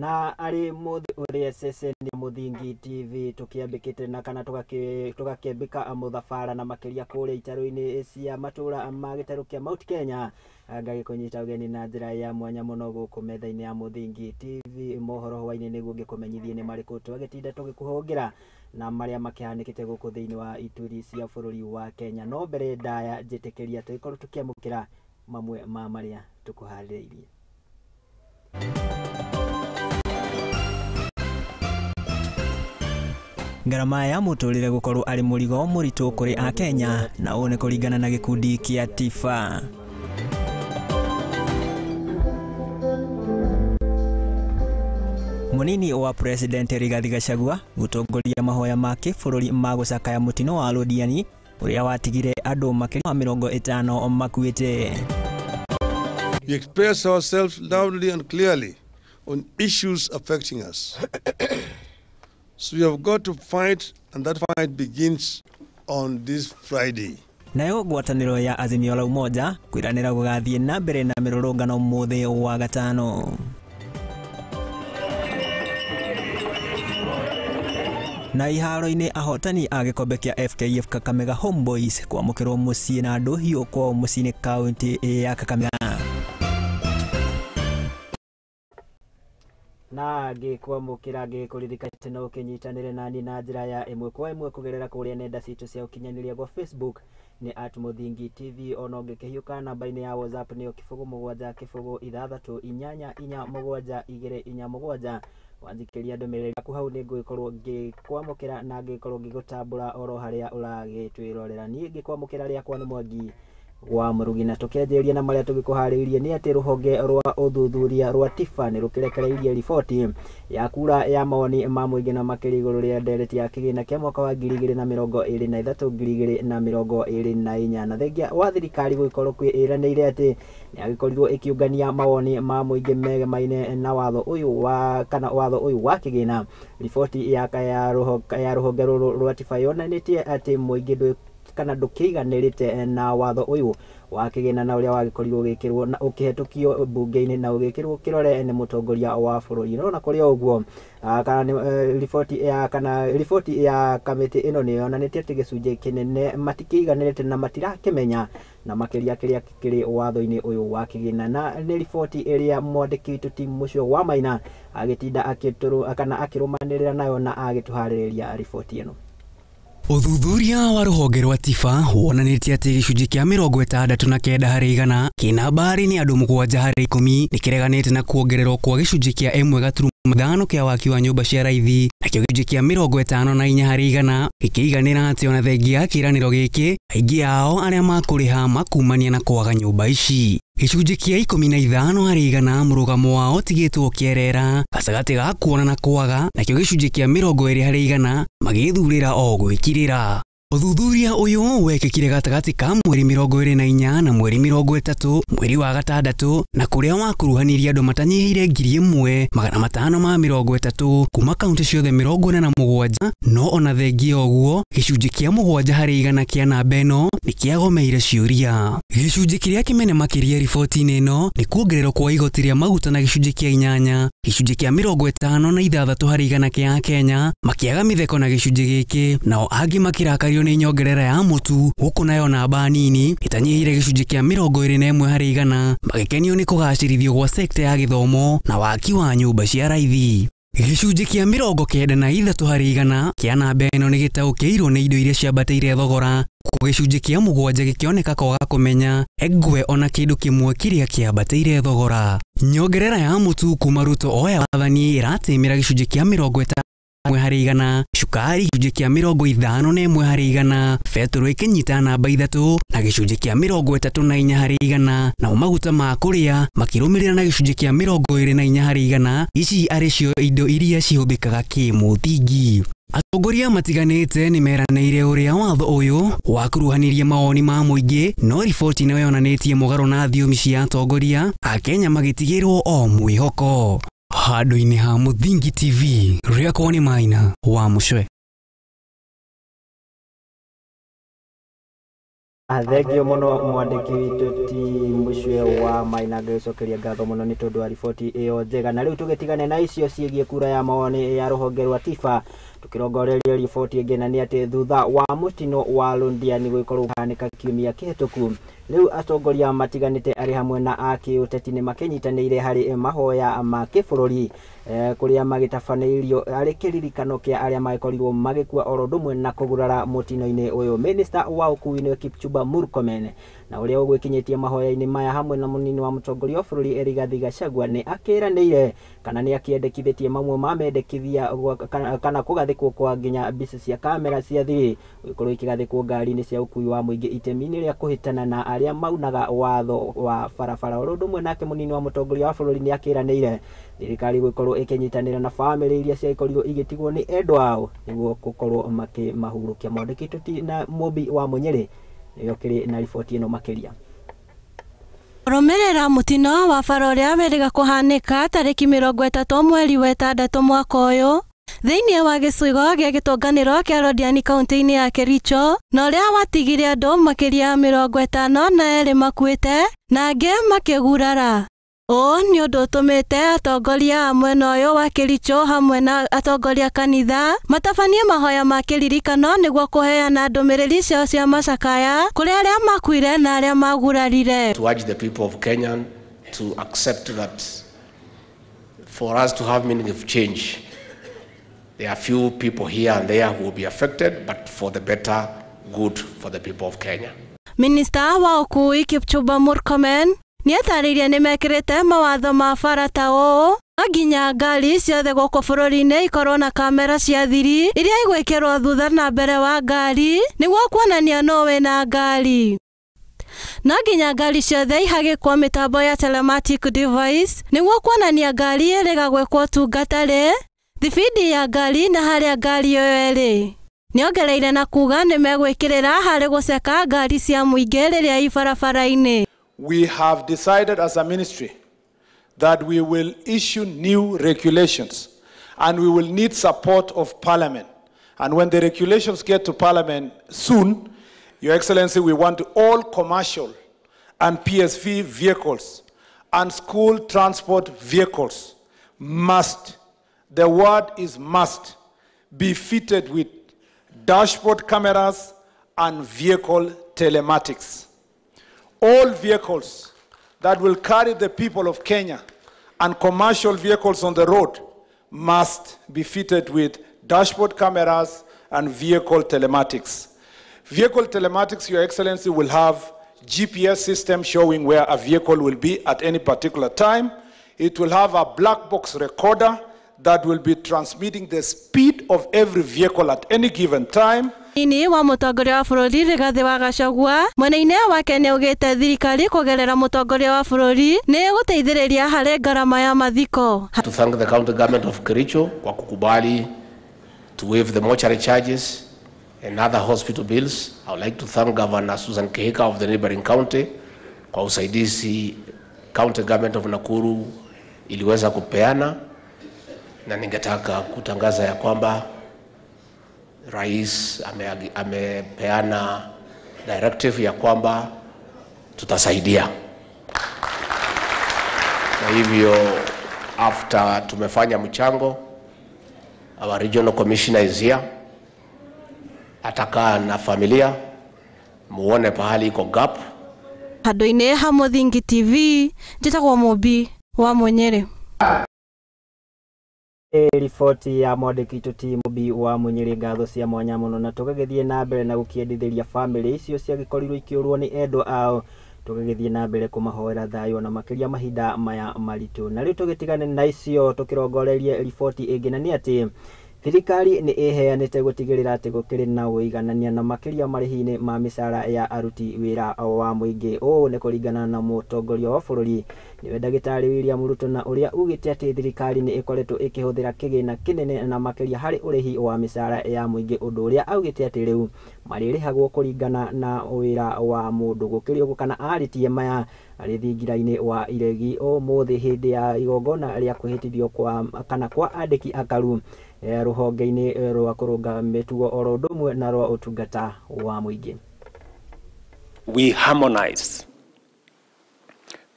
Na arĩ mũthĩ ũrĩa ceceni Mũthingi TV tũkĩambĩkĩte na kana tũgakĩambĩka mũthabara na makĩria kũrĩa itarũ-inĩ cia matũra ma gĩtarũ kĩa Mount Kenya. Ngagĩkũnyita ũgeni na njĩra ya mwanya mũno gũkũ metha-inĩ ya Mũthingi TV. Mohoro hwaĩ-inĩ nĩguo ngĩkũmenyithie nĩ marĩkũ twagĩtinda tũgĩkũhũngĩra na marĩa makĩhanĩkĩte gũkũ thĩinĩ wa ituri cia bũrũri wa Kenya. No mbere ndaya njĩtĩkĩria tũgĩkorwo tũkĩamũkĩra mamwe ma marĩa tũkũharĩrĩirie. Ngarama ya mũtũrĩre gũkorwo arĩ mũrigo mũritũ kũrĩ Akenya, na ũũ nĩ kũringana na gĩkundi kĩa TIFA. Mũnini wa President Rigathi Gachagua gũtongoria mahoya ma kĩbũrũri ma gũcakaya mũtino wa Londiani ũrĩa watigire andũ makĩria ma 50 makuĩte. We express ourselves loudly and clearly on issues affecting us. So we have got to fight, and that fight begins on this Friday. Nayo ngwatanĩro ya Azimio la Umoja kwĩranĩra gũgathiĩ na mbere na mĩrũrũngano mũthĩ wa gatano. Na iharo-inĩ ahotani a gĩkombe kĩa FKF Kakamega Homeboys kwamũkĩrwo mũciĩ na ndũhiũ kwao mũciĩ-inĩ kaunti ya Kakamega. Na ngĩkwamũkĩra ngĩkũririkania no ũkĩnyitanĩre nani na njĩra ya ĩmwe kwa ĩmwe kũgerera kũrĩa nenda citũ cia ũkinyanĩria gwa Facebook nĩ at Mũthingi TV, ona ũngĩkĩhiũka namba-inĩ ya WhatsApp nĩyo 0 7 0 6 8 4 7 2 4 7. Wanjikĩria ndũmĩrĩri yaku hau nĩ ngũgĩkorwo ngĩkwamũkĩra na ngĩkorwo ngĩgũtambũra oro harĩa ũragĩtwĩrorera. Niĩ ngĩkwamũkĩra rĩakwa nĩ Mwangi wa Mũrugi, na tũkĩanjĩrĩria na marĩa tũgĩkũharĩirie nĩ atĩ rũhonge rwa ũthuthuria rwa TIFA nĩ rũkĩrekereirie riboti ya kura ya mawoni ma mũingĩ na makĩria igũrũ rĩa ndereti ya kĩgĩna kĩa mwaka wa 2023 2024, na thengia wa thirikari gũgĩkorwo kwĩranĩire atĩ nĩ agĩkorirwo ĩkĩũngania mawoni ma mũingĩ megemaine na watho ũyũ wa kana watho ũyũ wa kĩgĩna. Riboti ya rũhonge rũrũ rwa TIFA yonanĩtie atĩ mũingĩ kana ndũkĩiganĩrĩte na watho ũyũ wa kĩgĩna na ũrĩa wagĩkorirwo ũgĩkĩrwo na ũkĩhetũkio mbunge-inĩ na ũgĩkĩrwo kĩrore nĩ mũtongoria wa bũrũri. No na kũrĩ o ũguo, kana riboti ya kamĩtĩ ĩno nĩ yonanĩtie atĩ gĩcunjĩ kĩnene matikĩiganĩrĩte na matirakĩmenya na makĩria kĩrĩa kĩrĩ watho-inĩ ũyũ wa kĩgĩna. Na nĩ riboti ĩrĩa mwandĩki witũ Tim Mũcio wa Maina agĩtinda kana akĩrũmanĩrĩra nayo na agĩtũharĩrĩria riboti ĩno. Ũthuthuria wa rũhonge rwa TIFA wonanĩtie atĩ gĩcunjĩ kĩa 69 harĩ igana kĩna mbari nĩ andũ 7 harĩ 10 nĩkĩreganĩte na kuongererwo kwa gĩcunjĩ kĩa 1.5 kĩa waki wa nyũmba cia raithi, nakĩo gĩcunjĩ kĩa 54 harĩ igana gĩkĩiganĩra atĩ ona thengia ya kĩĩranĩro gĩkĩ aingĩ ao arĩa makũrĩha makumania na kwaga nyũmba ici. Gĩcunjĩ kĩa 15 harĩ igana mũrũgamo wao ũtigĩtwo ũkĩerera gatagatĩ ga kuona na kwaga, nakĩo gĩcunjĩ kĩa 20 harĩ igana magĩthurĩra o gwĩkirĩra. Ũthuthuria ũyũ wekĩkire gatagatĩ ka mweri 24 na mweri 30 mweri wa gatandatũ, na kũrĩa wakuruhanirie andũ matanyihĩire 1530 kuma kaunti ciothe 47. No ona thengia ũguo gĩcunjĩ kĩa 7 harĩ igana kĩa namba ĩno nĩkĩagomeire ciũria. Gĩcunjĩ kĩrĩa kĩmene makĩria riboti-inĩ ĩno nĩ kuongererwo kwa igoti rĩa maguta na gĩcunjĩ kĩa 8, gĩcunjĩ kĩa 56 harĩ igana kĩa Akenya makĩaga mĩtheko na gĩcunjĩ gĩkĩ, nao angĩ makĩrakario nĩ nyongerera ya mũtu, gũkũ nayo namba nini ĩtanyihĩire gĩcunjĩ kĩa 21 harĩ igana magĩkenio nĩ kũgacĩrithio gwa sekta ya gĩthomo na waki wa nyũmba cia raithi. Gĩcunjĩ kĩa 93 harĩ igana kĩa namba ĩno nĩ gĩtaũkĩirwo nĩ indo iria ciambatĩire thogora, gũkũ gĩcunjĩ kĩa 7 gĩkĩoneka kwaga kũmenya engwe ona kĩndũ kĩmwe kĩrĩa kĩambatĩire thogora. Nyongerera ya mũtu kuma Ruto oya wathani ĩratĩmĩra gĩcunjĩ kĩa 51 harĩ igana, cukari gĩcunjĩ kĩa 51 harĩ igana, betũrũ ĩkĩnyita namba 3 na gĩcunjĩ kĩa 34 harĩ igana, nao maguta ma kũrĩa makĩrũmĩrĩra na gĩcunjĩ kĩa 24 harĩ igana. Ici arĩ cio indo iria cihũthĩkaga kĩmũthingi. Atongoria matiganĩte nĩ meranĩire ũrĩa watho ũyũ wakuruhanirie mawoni ma mũingĩ, no riboti ĩno yonanĩtie mũgarũ na thiomi cia atongoria Akenya magĩtigĩrwo o mwĩhoko. Handũ-inĩ ha Mũthingi TV, rĩakwa nĩ Maina wa Mũcwe. Thengio muno mwandĩki witũ ti Mũcue wa Maina, ngĩgĩcokeria ngatho mũno nĩ tondũ wa riboti ĩyo njega. Na rĩu tũgĩtigane na icio ciĩgiĩ kura ya mawoni ya rũhonge rwa TIFA, tũkĩrongoreria riboti ĩngĩ, na nĩ atĩ thutha wa mũtino wa Londiani gũgĩkorwo ũkĩhanĩka kiumia kĩhĩtũku, rĩu atongoria matiganĩte arĩ hamwe na a kĩũteti nĩ makĩnyitanĩire harĩ mahoya ma kĩbũrũri kũrĩa magĩtabanĩirio arĩ kĩririkano kĩa arĩa magĩkorirwo magĩkua oro ũndũ ũmwe na kũgurara mũtino-inĩ ũyũ. Minista wa ũkui nĩwe Kipchumba Murkomen, na ũrĩa ũgwĩkinyĩtie mahoya-inĩ maya hamwe na mũnini wa mũtongoria wa bũrũri Rigathi Gachagua, nĩ akĩranĩire kana nĩ akĩendekithĩtie mamwe ma mendekithia kana kũgathĩkwo kwa nginya mbica cia kamera cia thiri gũgĩkorwo ikĩgathĩkwo ngari-inĩ cia ũkui wa mũingĩ itemi-inĩ rĩa kũhĩtana na arĩa maunaga watho wa barabara. Oro ũndũ ũmwe nake mũnini wa mũtongoria wa bũrũri nĩ akĩranĩire thirikari gũgĩkorwo ĩkĩnyitanĩra na bamĩrĩ iria ciagĩkorirwo igĩtigwo nĩ endwa ao nĩguo gũkorwo makĩmahurũkia. Mwandĩki tũti na Mũmbi wa Mũnyĩrĩ nĩwe ũkĩrĩ na riboti ĩno makĩria. Kũrũmĩrĩra mũtino wa bara ũrĩa wĩrĩga kũhanĩka tarĩki 36 mweri wa 6 mwaka ũyũ thĩinĩ wa gĩcigo gĩa gĩtũnganĩro kĩa Londiani kaunti-inĩ ya Kericho, na ũrĩa watigire andũ makĩria ya 52 makuĩte na angĩ makĩgurara. Ũũ nĩ ũndũ ũtũmĩte atongoria a mwena ũyũ wa Kericho hamwe na atongoria kanitha matabanie mahoya ma kĩririkano nĩguo kũheana ndũmĩrĩri ciao cia macakaya kũrĩ arĩa makuire na arĩa magurarire. To urge the people of Kenya to accept that for us to have meaningful change, there are few people here and there who will be affected, but for the better good for the people of Kenya. Minista wa ũkui Kipchumba Murkomen nĩatarĩirie nĩ mekĩrĩte mawatho ma bara ta ũũ: no nginya ngari ciothe gũkũ bũrũri-inĩ ikorwo na kamera cia thiri iria igwĩkĩrwo thutha na mbere wa ngari nĩguo kuonania nũ wĩna ngari. No nginya ngari ciothe ihagĩkwo mĩtambo ya telematic device nĩguo kuonania ngari ĩrĩga gwĩkwo ũtungata rĩ, thibindi ya ngari na harĩa ngari ĩyo ĩrĩ. Nĩongereire na kuga nĩ megwĩkĩrĩra harĩ gũceka ngari cia mũingĩ rĩrĩa i barabara-inĩ. We have decided as a ministry that we will issue new regulations and we will need support of Parliament. And when the regulations get to Parliament soon, Your Excellency, we want all commercial and PSV vehicles and school transport vehicles must, the word is must, be fitted with dashboard cameras and vehicle telematics. All vehicles that will carry the people of Kenya and commercial vehicles on the road must be fitted with dashboard cameras and vehicle telematics. Vehicle telematics, Your Excellency, will have GPS system showing where a vehicle will be at any particular time. It will have a black box recorder that will be transmitting the speed of every vehicle at any given time. Nini wa mũtongoria wa bũrũri Rigathĩ wa Gachagua mwena-inĩ wake nĩaugĩte thirikari kũgerera mũtongoria wa bũrũri nĩ ĩgũteithĩrĩria harĩ ngarama ya mathiko. To thank the county government of Kericho kwa kukubali to waive the mortuary charges and other hospital bills. I would like to thank Governor Susan Kihika of the neighboring county kwa usaidizi county government of Nakuru iliweza kupeana, na ningetaka kutangaza ya kwamba rais amepeana directive ya kwamba tutasaidia. Na hivyo after tumefanya mchango, our regional commissioner is here, atakaa na familia muone pahali iko gap. Handũ-inĩ ha Mũthingi TV, njĩtagwo Mũmbi wa Mũnyĩrĩ. Riboti ya mwandĩki tũti Mũmbi wa Mũnyĩrĩ, ngatho cia mwanya mũno. Na tũgagĩthiĩ na mbere na gũkĩendithĩria bamĩrĩ icio ciagĩkorirwo ikĩũrwo nĩ endwa ao, tũgagĩthiĩ na mbere kũmahoera thayũ na makĩria mahinda maya maritũ. Na rĩu tũgĩtigane na icio, tũkĩrongorerie riboti ĩngĩ, na nĩ atĩ thirikari nĩ ĩheanĩte gũtigĩrĩra atĩ gũkĩrĩ na ũiganania na makĩria marĩhi-inĩ ma mĩcara ya aruti wĩra wa mũingĩ. Ũũ nĩ kũringana na mũtongoria wa bũrũri, nĩwe ndagĩtarĩ William Ruto, na ũrĩa ugĩte atĩ thirikari nĩ ĩkoretwo ĩkĩhũthĩra kĩgĩna kĩnene na makĩria harĩ ũrĩhi wa mĩcara ya mũingĩ, ũndũ ũrĩa augĩte atĩ rĩu marĩrĩhagwo kũringana na wĩra wa mũndũ. Gũkĩrĩ ũguo, kana arĩtie maya arĩ thingira-inĩ wa iregi ũmũthĩ hĩndĩ ya igongona rĩa kwĩhĩtithio kwa kana kwa andĩki akaru rũhonge-inĩ rwa kũrũnga mĩtugo oro ũndũ ũmwe na rwa ũtungata wa mũingĩ. We harmonize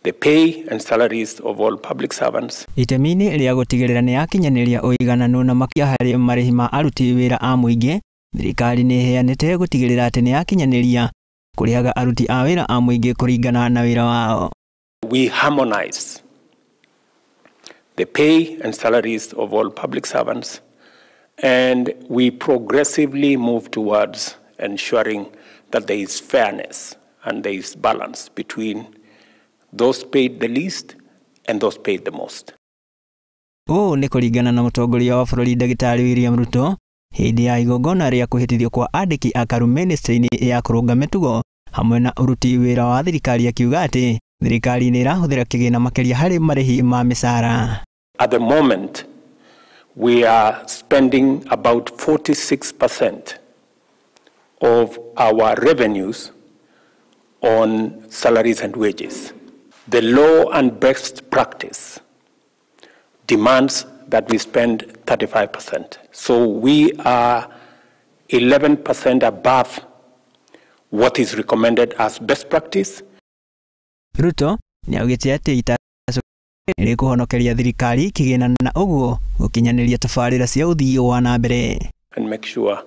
the pay and salaries of all public servants. Itemi-inĩ rĩa gũtigĩrĩra nĩ yakinyanĩria ũigananu na makĩria harĩ marĩhi ma aruti wĩra a mũingĩ, thirikari nĩ ĩheanĩte gũtigĩrĩra atĩ nĩ yakinyanĩria kũrĩhaga aruti a wĩra a mũingĩ kũringana na wĩra wao. We harmonize the pay and salaries of all public servants, and we progressively move towards ensuring that there is fairness and there is balance between those paid the least and those paid the most. Ũũ nĩ kũringana na mũtongoria wa bũrũri Ndagĩtarĩ William Ruto hĩndĩ ya igongona rĩa kwĩhĩtithio kwa andĩki a KARU ministry-inĩ ya kũrũnga mĩtugo hamwe na ũruti wĩra wa thirikari, akiuga atĩ thirikari nĩ ĩrahũthĩra kĩgĩna makĩria harĩ marĩhi ma mĩcara. At the moment, we are spending about 46% of our revenues on salaries and wages. The law and best practice demands that we spend 35%. So we are 11% above what is recommended as best practice. Ruto nĩ augĩte atĩ itacũ rĩkũhonokeria thirikari kĩgĩna na ũguo gũkinyanĩria tabarĩra cia ũthii wa na mbere. And make sure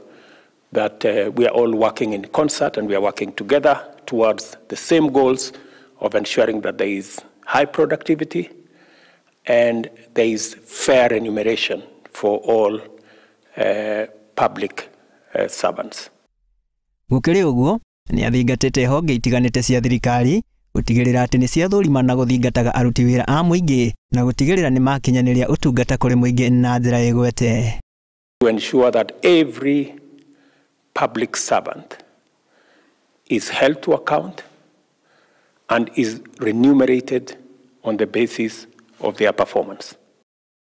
that we are all working in concert and we are working together towards the same goals of ensuring that there is high productivity and there is fair remuneration for all public servants. Gũkĩrĩ ũguo, nĩ athingatĩte honge itiganĩte cia thirikari gũtigĩrĩra atĩ nĩ ciathũrima na gũthingataga aruti wĩra a mũingĩ na gũtigĩrĩra nĩ makinyanĩria ũtungata kũrĩ mũingĩ na njĩra ĩgwete. To ensure that every public servant is held to account and is remunerated on the basis of their performance.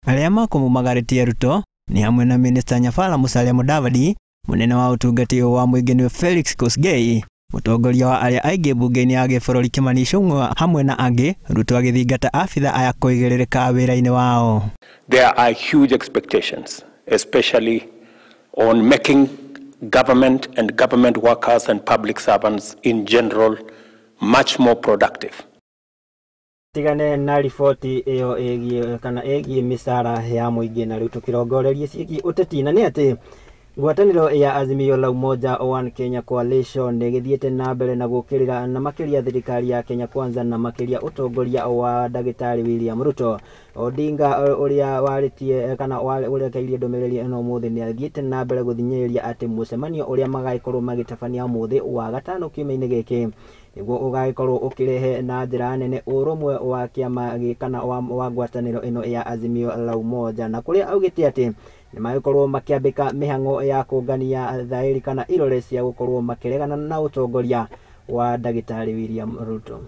Arĩa makũmumagarĩtie Ruto nĩ hamwe na Minista Nyafala Musalia Mudavadi, mũnene wa ũtungati wa mũingĩ nĩwe Felix Kosgei, mũtongoria wa arĩa aingĩ mbunge-inĩ ya gĩbũrũri Kimani Ichung'wa hamwe na angĩ, Ruto agĩthingata abitha aya kũigĩrĩrĩka wĩra-inĩ wao. There are huge expectations, especially on making government and government workers and public servants in general much more productive. Tigane na riboti ĩyo ĩgiĩ kana ĩgiĩ mĩcara ya mũingĩ na rĩu tũkĩrongorerie ciĩgiĩ ũteti, na nĩ atĩ ngwatanĩro ya Azimio la Umoja One Kenya Coalition nĩ ĩgĩthiĩte na mbere na gũkĩrĩra na makĩria thirikari ya Kenya Kwanza na makĩria ũtongoria wa Ndagĩtarĩ William Ruto. Odinga ũrĩa warĩtie kana ũrekeirie ndũmĩrĩri ĩno ũmũthĩ nĩ athiĩte na mbere gũthinyĩrĩria atĩ mũcemanio ũrĩa magagĩkorwo magĩtabania ũmũthĩ wa gatano kiumia-inĩ gĩkĩ nĩguo ũgagĩkorwo ũkĩrehe na njĩra nene ũrũmwe wa kĩama kana wa ngwatanĩro ĩno ya Azimio la Umoja, na kũrĩa augĩte atĩ nĩ magĩkorwo makĩambĩka mĩhang'o ya kũngania thaĩri kana irore cia gũkorwo makĩregana na ũtongoria wa Ndagĩtarĩ William Ruto.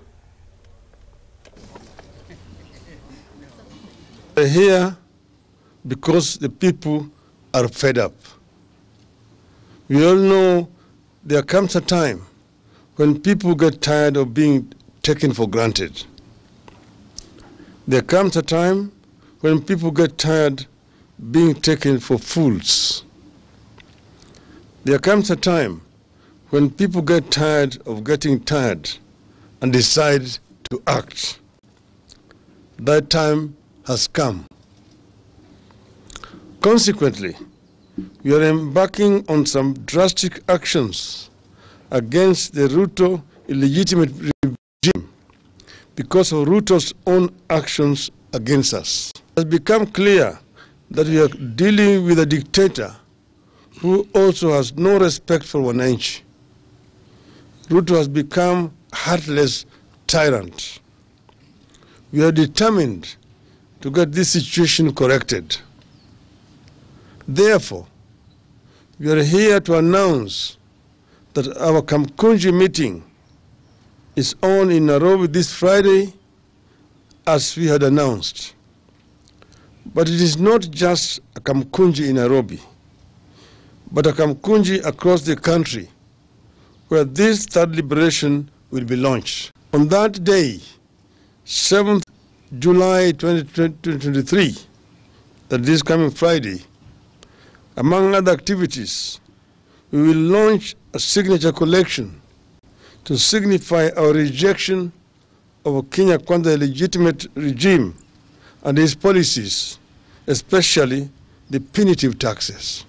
We're here because the people are fed up. We all know there comes a time when people get tired of being taken for granted. There comes a time when people get tired being taken for fools. There comes a time when people get tired of getting tired and decide to act. That time has come. Consequently, we are embarking on some drastic actions against the Ruto illegitimate regime because of Ruto's own actions against us. It has become clear that we are dealing with a dictator who also has no respect for wananchi. Ruto has become a heartless tyrant. We are determined to get this situation corrected. Therefore, we are here to announce that our Kamkunji meeting is on in Nairobi this Friday, as we had announced. But it is not just a Kamkunji in Nairobi, but a Kamkunji across the country, where this third liberation will be launched. On that day, 7th July 2023, that is coming Friday, among other activities, we will launch a signature collection to signify our rejection of Kenya Kwanza legitimate regime and its policies, especially the punitive taxes.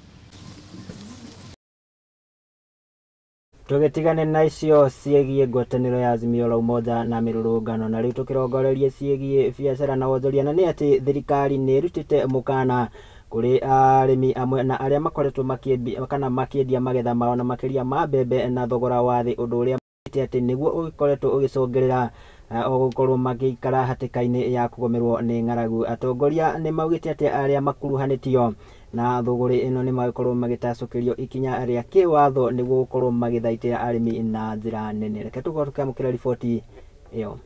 Tũgĩtigane na icio ciĩgiĩ ngwatanĩro ya Azimio la Umoja na mĩrũrũngano na rĩu tũkĩrongorerie ciĩgiĩ biacara na wonjoria, na nĩ atĩ thirikari nĩ ĩrutĩte mũkana kũrĩ arĩmi amwe na arĩa makoretwo makĩendia kana makĩendia magetha mao na makĩria ma mbembe na thogora wa thĩ, ũndũ ũrĩa atĩ nĩguo ũgĩkoretwo ũgĩcũngĩrĩra o gũkorwo magĩikara hatĩka-inĩ ya kũgũmĩrwo nĩ ng'aragu. Atongoria nĩ maugĩte atĩ arĩa makuruhanĩtio na thũgũrĩ ĩno nĩ magĩkorwo magĩtacũkĩrio ikinya rĩa kĩwatho nĩguo gũkorwo magĩthaitĩra arĩmi na njĩra nene. Reke tũkorwo tũkĩamũkĩra riboti ĩyo.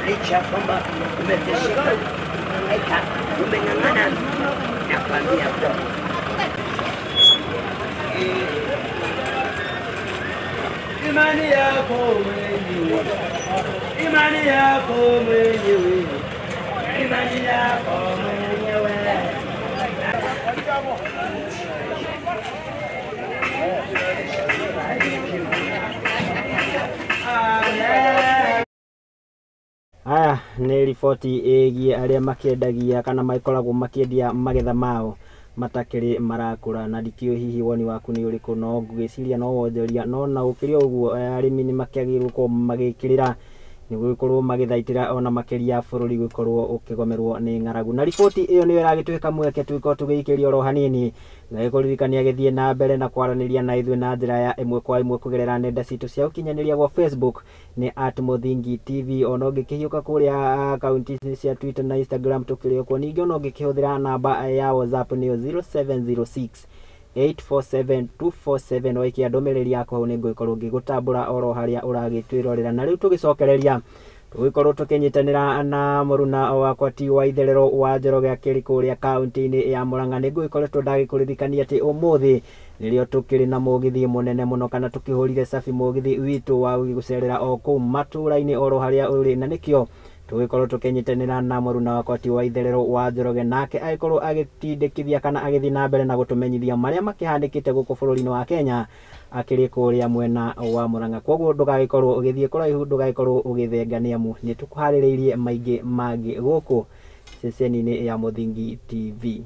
Licha kwamba umeteseka, umeng'ang'ana, nakwambia imani yako mwenyewe, imani yako mwenyewe, imani yako mwenyewe. Aya nĩ riboti ĩgiĩ arĩa makĩendagia kana makoragwo makĩendia magetha mao matakĩrĩ marakũra, na ndikĩũĩ hihi woni waku nĩ ũrĩkũ, no ngwĩciria no wonjoria no na gũkĩrĩ ũguo arĩmi nĩ makĩagĩrĩirwo gũkorwo magĩkĩrĩra nĩguo gũkorwo magĩthaitĩra ona makĩria bũrũri gũkorwo ũkĩgomerwo nĩ ng'aragu. Na riboti ĩyo nĩyo ĩragĩtuĩka kamweke tũgĩkorwo tũgĩikĩria oro hanini na gĩkũririkania gĩthiĩ na mbere na kwaranĩria na ithuĩ na njĩra ya ĩmwe kwa ĩmwe kũgerera nenda citũ cia ũkinyanĩria gwa Facebook nĩ @MũthingiTV, ona ũngĩkĩhiũka kũrĩa akaunti cia Twitter na Instagram tũkĩrĩ okuo. Ningĩ ona ũngĩkĩhũthĩra namba ya WhatsApp nĩyo 0706 847 247 waikia ndũmĩrĩri yaku hau nĩngũgĩkorwo ngĩgũtambũra oro harĩa ũragĩtwĩrorera. Na rĩu tũgĩcokereria tũgĩkorwo tũkĩnyitanĩra na mũruna wakwa ti wa itherero wa Njoroge akĩrĩ kũrĩa kaunti-inĩ ya Murang'a. Nĩngũgĩkoretwo ndagĩkũririkania atĩ ũmũthĩ nĩrĩo tũkĩrĩ na mũgithi mũnene mũno kana tũkĩhũrire cabi mũgithi witũ wa gũcerera o kũu matũra-inĩ oro harĩa ũrĩ, na nĩkĩo tũgĩkorwo tũkĩnyitanĩra na mũruna wakwa ti wa itherero wa Njoroge, nake agĩkorwo agĩtindĩkithia kana agĩthiĩ na mbere na gũtũmenyithia marĩa makĩhanĩkĩte gũkũ bũrũri-inĩ wa Kenya akĩrĩ kũrĩa mwena wa Murang'a. Koguo ndũgagĩkorwo ũgĩthiĩ kũraihu, ndũgagĩkorwo ũgĩthenga nĩ amu nĩ tũkũharĩrĩirie maingĩ mangĩ gũkũ ceceni-inĩ ya Mũthingi TV.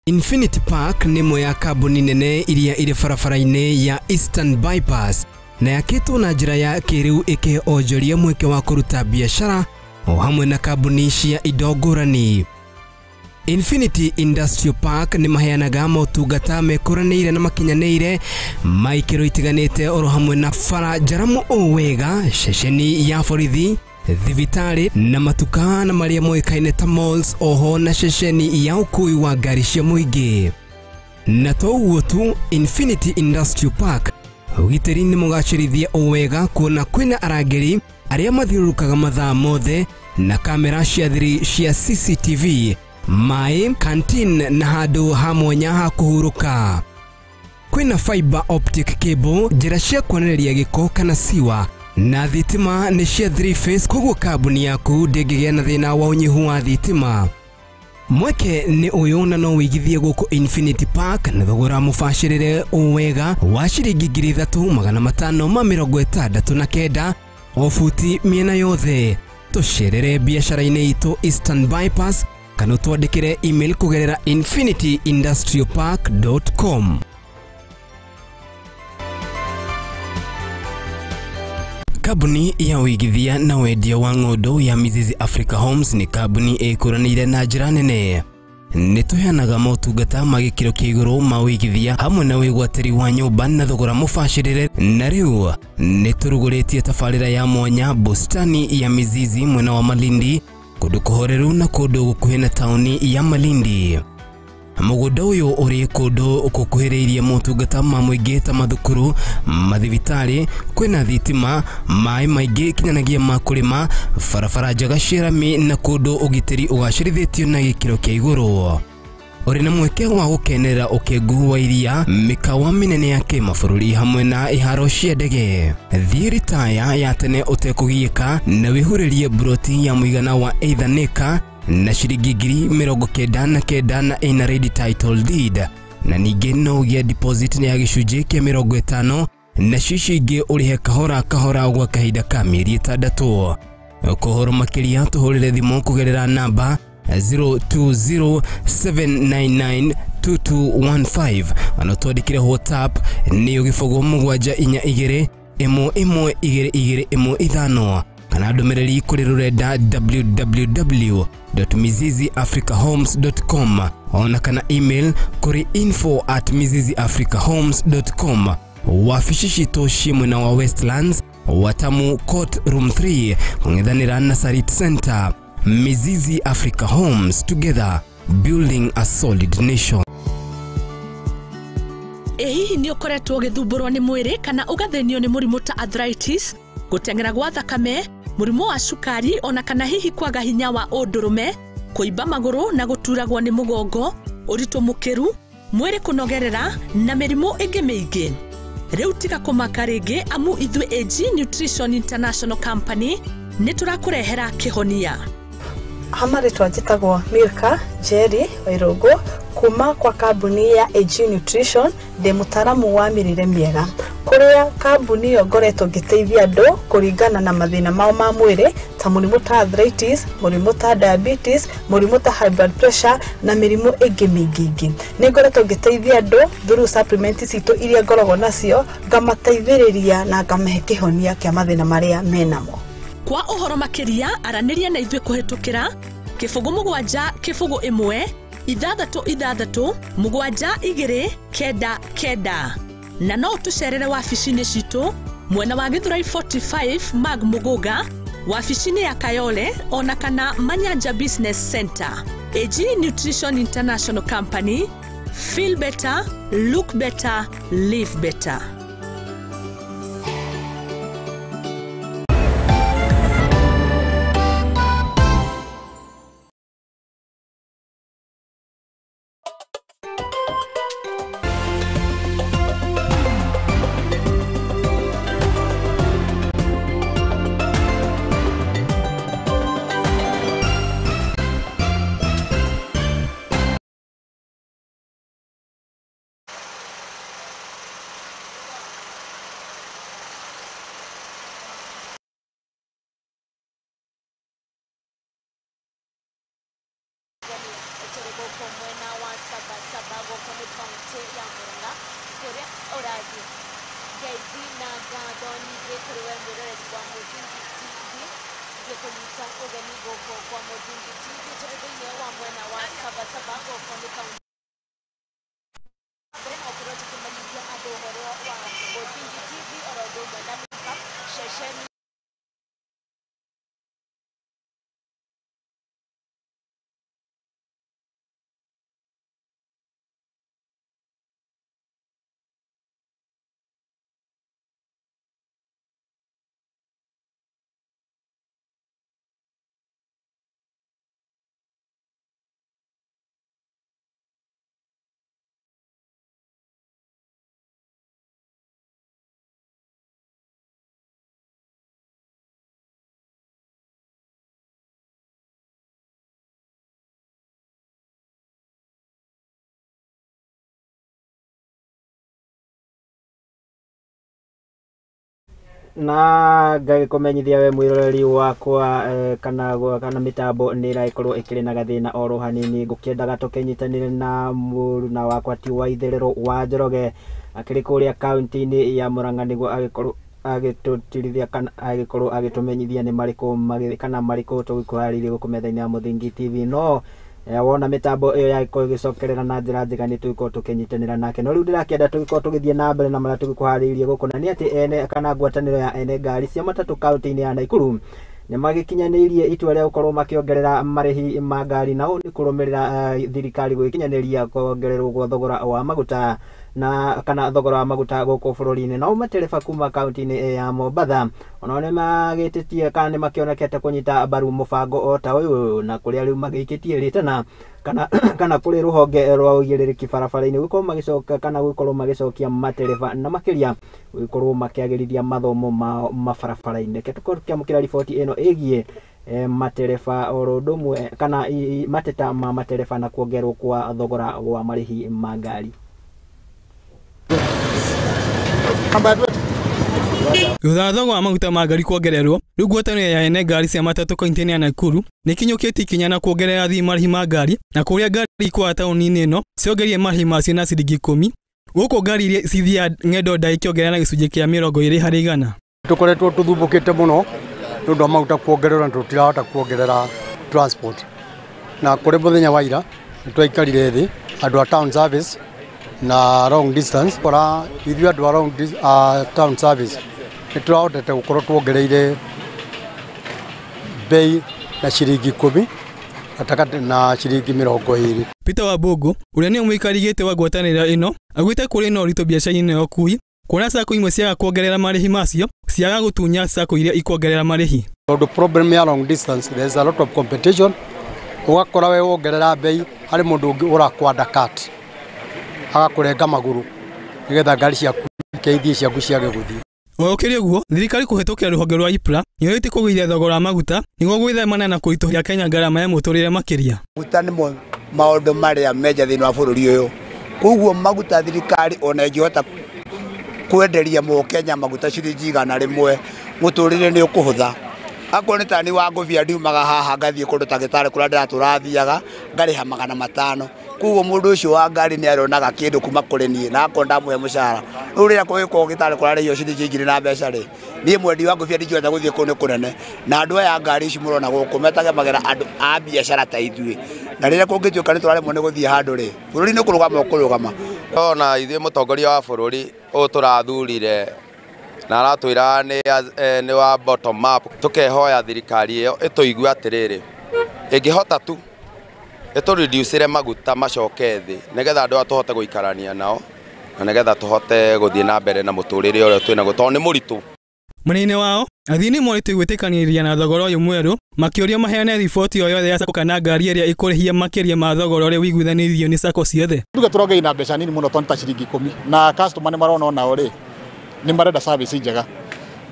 Infinity Park nĩ ĩmwe ya kambuni nene iria irĩ barabara-inĩ ya Eastern Bypass na yakĩtwo na njĩra ya kĩrĩu ĩkĩhe onjoria mweke wa kũruta biacara o hamwe na kambuni cia indo ngũrani. Infinity Industrial Park nĩ maheanaga motungata mekũranĩire na makinyanĩire ma ikĩro itiganĩte oro hamwe na bara njaramu o wega, ceceni ya borithi, thibitarĩ na matuka na marĩa moĩkaine ta malls, oho na ceceni ya ũkui wa ngari cia mũingĩ. Na to ũguo tu, Infinity Industrial Park ũgitĩri nĩ mũgacĩrithie o wega kuona kwĩna arangĩri arĩa mathiũrũrũkaga mathaa mothe Na kamera cia thiri cia CCTV, maĩ, canteen na handũ ha mwanya ha kũhurũka. Kwĩna fiber optic cable, njĩra cia kuonereria gĩko kana siwa, na thitima nĩ cia 3 phase, koguo kambuni yaku ndĩngĩgĩa na thĩna wa ũnyihu wa thitima. Mweke nĩ ũyũ na no wĩigithie gũkũ Infinity Park na thogora mũbacĩrĩre o wega wa ciringi 3569 o buti mĩena yothe. Tũcerere biacara-inĩ itũ Eastern Bypass kana ũtwandĩkĩre email kũgerera infinityindustrialpark.com. Kambuni ya ũigithia na wendia wa ng'ũndũ ya Mizizi Africa Homes nĩ kambuni ĩkũranĩire na njĩra nene. Nĩ tũheanaga motungata ma gĩkĩro kĩa igũrũ ma ũigithia hamwe na wĩgwatĩri wa nyũmba na thogora mũbacĩrĩre, na rĩu nĩ tũrugũrĩtie tabarĩra ya mwanya bustani ya Mizizi mwena wa Malindi, kũndũ kũhoreru na kũndũ gũkuhĩ na taũni ya Malindi. Mũgũnda ũyũ ũrĩ kũndũ gũkuhĩrĩirie motungata ma mũingĩ ta mathukuru, mathibitarĩ, kwĩna thitima, maĩ maingĩ kinyanagĩa ma kũrĩma, barabara njega cia rami na kũndũ ũgitĩri ũgacĩrithĩtio na gĩkĩro kĩa igũrũ. Ũrĩ na mweke wa gũkenerera ũkengu wa iria, mĩkawa mĩnene ya kĩmabũrũri hamwe na iharo cia ndege. Thiĩ ritaya ya tene ũtekũgiĩka na wĩhurĩrie mburoti ya mũigana wa either acre na ciringi 99,000 na ĩna ready title deed, na ningĩ no ũgĩe deposit ya gĩcunjĩ kĩa 50 na cicio ingĩ ũrĩhe kahora kahora gwa kahinda ka mĩeri 6. Kũhoro makĩria tũhũrĩre thimũ kũgerera namba 0207992215 kana twandĩkĩre WhatsApp nĩyo 0742 11 22 15 kana ndũmĩrĩri kũrĩ rũrenda www.miziziafricahomes.com ona kana email kũrĩ info@miziziafricahomes.com. Wabici citũ ciĩ mwena wa Westlands, Watamu Court Room 3, kũng'ethanĩra na Sarit Center. Mizizi Africa Homes, together building a solid nation. Ĩ hihi nĩ ũkoretwo ũgĩthumbũrwo nĩ mwĩrĩ kana ũgathĩnio nĩ mũrimũ ta arthritis, gũteng'era gwa thakame, mũrimũ wa cukari ona kana hihi kwaga hinya wa ũndũrũme, kũimba magũrũ na gũturagwo nĩ mũgongo, ũritũ mũkĩru, mwĩrĩ kũnogerera na mĩrimũ ĩngĩ mĩingĩ? Rĩu tiga kũmaka rĩngĩ amu ithuĩ AG Nutrition International Company nĩ tũrakũrehera kĩhonia. Hamarĩtwa njĩtagwo Milka Jerry Wairũngũ kuma kwa kambuni ya AG Nutrition, ndĩ mũtaaramu wa mĩrĩre mĩega. Kũrĩa kambuni ĩyo ngoretwo ngĩteithia andũ kũringana na mathĩna mao ma mwĩrĩ ta mũrimũ ta arthritis, mũrimũ ta diabetes, mũrimũ ta high blood pressure na mĩrimũ ĩngĩ mĩingĩ ĩngĩ. Nĩ ngoretwo ngĩteithia andũ through supplement citũ iria ngoragwo nacio, ngamateithĩrĩria na ngamahe kĩhonia kĩa mathĩna marĩa menamo. Kwa ũhoro makĩria aranĩria na ithuĩ kũhĩtũkĩra 07 0 1 6 6 7 2 9 9 na no tũcerere wabici-inĩ citũ mwena wa Githurai 45 Mag Muguga, wabici-inĩ ya Kayole ona kana Manyanja Business Center. AG Nutrition International Company, feel better, look better, live better. Mwena wa Sabasaba gũkũ nĩ kaũntĩ ya Murang'a kũrĩa ũrathiĩ. Ngeithi na ngatho nyingĩ kũrĩ we mwĩroreri wa Mũthingi TV, ngĩkũnyita ũgeni gũkũ kwa Mũthingi TV tũrĩ thĩinĩ wa mwena wa Sabasaba gũkũ nĩ kaũntĩ mbere na gũkorwo tũkĩmenyithia andũ ũhoro wa Mũthingi TV oro ũndũ ũmwe na ceceni. Na ngagĩkũmenyithia we mwĩroreri wakwa, kana mĩtambo nĩ ĩragĩkorwo ĩkĩrĩ na gathĩna oro hanini. Ngũkĩendaga tũkĩnyitanĩre na mũruna wakwa ti wa itherero wa Njoroge akĩrĩ kũrĩa kaunti-inĩ ya Murang'a, nĩguo agĩkorwo agĩtũtirithia kana agĩkorwo agĩtũmenyithia nĩ marĩkũ kana marĩkũ tũgĩkũharĩirie gũkũ metha-inĩ ya Mũthingi TV. No wona mĩtambo ĩyo yagĩkorwo ĩgĩcokerera na njĩra njega, nĩ tũgĩkorwo tũkĩnyitanĩra nake. No rĩu ndĩrakĩenda tũgĩkorwo tũgĩthiĩ na mbere na marĩa tũgĩkũharĩirie gũkũ, na nĩ atĩ ene kana ngwatanĩro ya ene ngari cia matatũ kaunti-inĩ ya Nakuru nĩ magĩkinyanĩirie itua rĩa gũkorwo makĩongerera marĩhi ma ngari, na ũũ nĩ kũrũmĩrĩra thirikari gwĩkinyanĩria kuongererwo gwa thogora wa maguta na kana thogora wa maguta gũkũ bũrũri-inĩ. Nao matereba kuma kaunti-inĩ ya Mombatha onao nĩ magĩtĩtie kana nĩ makĩonekete kũnyita mbaru mũbango o ta ũyũ, na kũrĩa rĩu magĩikĩtie rĩtana kana kũrĩ rũhonge rwa ũigĩrĩrĩki barabara-inĩ gũkorwo magĩcoka kana gũkorwo magĩcokia matereba, na makĩria gũkorwo makĩagĩrithia mathomo mao mabarabara-inĩ. Reke tũkorwo tũkĩamũkĩra riboti ĩno ĩgiĩ matereba oro ũndũ ũmwe kana mateta ma matereba na kuongererwo kwa thogora wa marĩhi ma ngari. Thutha wa thogora wa maguta ma ngari kuongererwo, rĩu ngwatanĩro ya ene ngari cia matatũ kaunti-inĩ ya Nakuru nĩkinyũkĩtie ikinya na kuongerera athii marĩhi ma ngari, na kũrĩa ngari ikwaga taũni-inĩ ĩno ciongereire marĩhi macio na ciringi 10, gũkũ ngari iria cithiaga ng'endo ndaya ikĩongerera na gĩcunjĩ kĩa 20%. Tũkoretwo tũthumbũkĩte mũno nĩ ũndũ wa maguta kuongererwo, na tũtirahota kuongerera transport. Na kũrĩ mũthenya wa ira nĩ twaikarire thĩ andũ a town service na long distance, kora ithuĩ andũ a long town service nĩ tũrahotete gũkorwo tuongereire bei na ciringi 10 gatagatĩ na ciringi 20. Peter Wabungu ũrĩa nĩwe mũikari gĩtĩ wa ngwatanĩro ĩno augĩte kũrĩ na ũritũ biacara-inĩ ya ũkuui, kuona sacco imwe ciaga kuongerera marĩhi macio ciaga gũtunya sacco iria ikuongerera marĩhi. Tondũ problem ya long distance, there is a lot of competition, ũgakora we wongerera bei harĩ mũndũ ũngĩ ũrakũ undercut agakũrenga magũrũ nĩgetha ngari ciaku ikeithie ciaku ciage gũthiĩ. O ũkĩrĩ ũguo, thirikari kũhĩtũkĩra rũhonge rwa IPRA nĩyorĩtie kũgũithia thogora wa maguta nĩguo gwĩthemana na kũritũhia Kenya ngarama ya mũtũrĩre makĩria. Maguta nĩmo maũndũ marĩa menja thĩinĩ wa bũrũri ũyũ, koguo maguta thirikari ona ĩngĩhota kwenderia mũkenya maguta ciringi 100 mũtũrĩre nĩ ũkũhũtha. Akorwo nĩ tani wa ngũbia ndiumaga haha ngathiĩ kũndũ ta Gĩtarĩ kũrĩa ndĩratũrathiaga ngarĩha 500, koguo mũndũ ũcio wa ngari nĩ aronaga kĩndũ kuma kũrĩ niĩ, na akorwo ndamũhe mũcara rĩu rĩrĩa kũgĩkorwo Gĩtarĩ kũrarĩhio ciringi 1000 na mbeca rĩ, niĩ mwendi wa ngũbia ndingĩhota gũthiĩ kũu nĩ kũnene. Na andũ aya a ngari ici mũrona gũkũ metagemagĩra andũ a biacara ta ithuĩ, na rĩrĩa kũngĩtuĩka nĩ tũraremwo nĩ gũthiĩ handũ rĩ, bũrũri nĩ kũrũgama ũkũrũgama. Ona ithuĩ mũtongoria wa bũrũri ũyũ tũrathurire na aratwĩra nĩ wa bottom up, tũkehoya thirikari ĩyo ĩtũigue atĩrĩrĩ, ĩngĩhota tu ĩtũreducĩre maguta macoke thĩ nĩgetha andũ aya tũhote gũikarania nao na nĩgetha tũhote gũthiĩ na mbere na mũtũrĩre ũrĩa twĩnaguo tondũ nĩ mũritũ. Mwena-inĩ wao athii nĩ morĩtio gwĩtĩkanĩria na thogora ũyũ mwerũ, makĩũrio maheane riboti o yothe ya sacco kana ngari ĩrĩa ĩkũrĩhia makĩria ma thogora ũrĩa ũiguithanĩirio nĩ sacco ciothe. Tuge tũrongerera na mbeca nini mũno tondũ ta ciringi 10, na customer nĩ marona onao rĩ nĩ marenda service njega,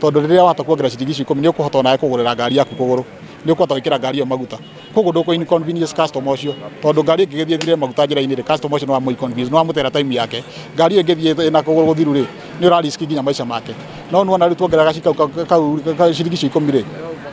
tondũ rĩrĩa wahota kuongerera ciringi icio 10 nĩ ũkũhota onawe kũgũrĩra ngari yaku kũgũrũ, nĩ ũkũhota gwĩkĩra ngari ĩyo maguta, koguo ndũkũ inconvenience customer ũcio, tondũ ngari ĩngĩgĩthiĩ ĩthire maguta njĩra-inĩ rĩ, customer ũcio nĩ wamũ inconvenience, nĩ wamũtera time yake. Ngari ĩyo ĩngĩthiĩ ĩna kũgũrũ gũthiru rĩ, nĩ ũra risk nginya maica make. No nĩwona rĩu tuongerera kau ciringi icio 10 rĩ,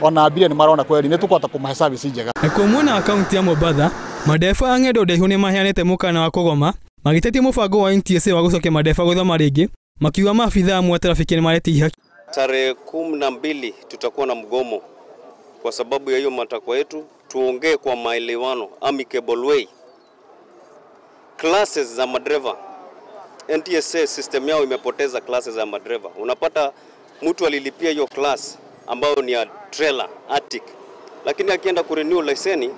ona abiria nĩ marona kweri nĩ tũkũhota kũmahe service njega. Nakuo mwena wa kaunti ya Mombatha, madereba a ng'endo ndaihu nĩ maheanĩte mũkana wa kũgoma magĩtetia mũbango wa NTSA wa gũcokia madereba gũthoma rĩngĩ, makiuga maabithaa amwe a trafiki nĩ maretia ihaki. Tarehe 12 tutakuwa na mgomo kwa sababu ya hiyo matakwa yetu. Tuongee kwa maelewano, amicable way. Classes za madereva, NTSA system yao imepoteza classes za madereva. Unapata mtu alilipia hiyo class ambayo ni ya trailer attic, lakini akienda kurenew leseni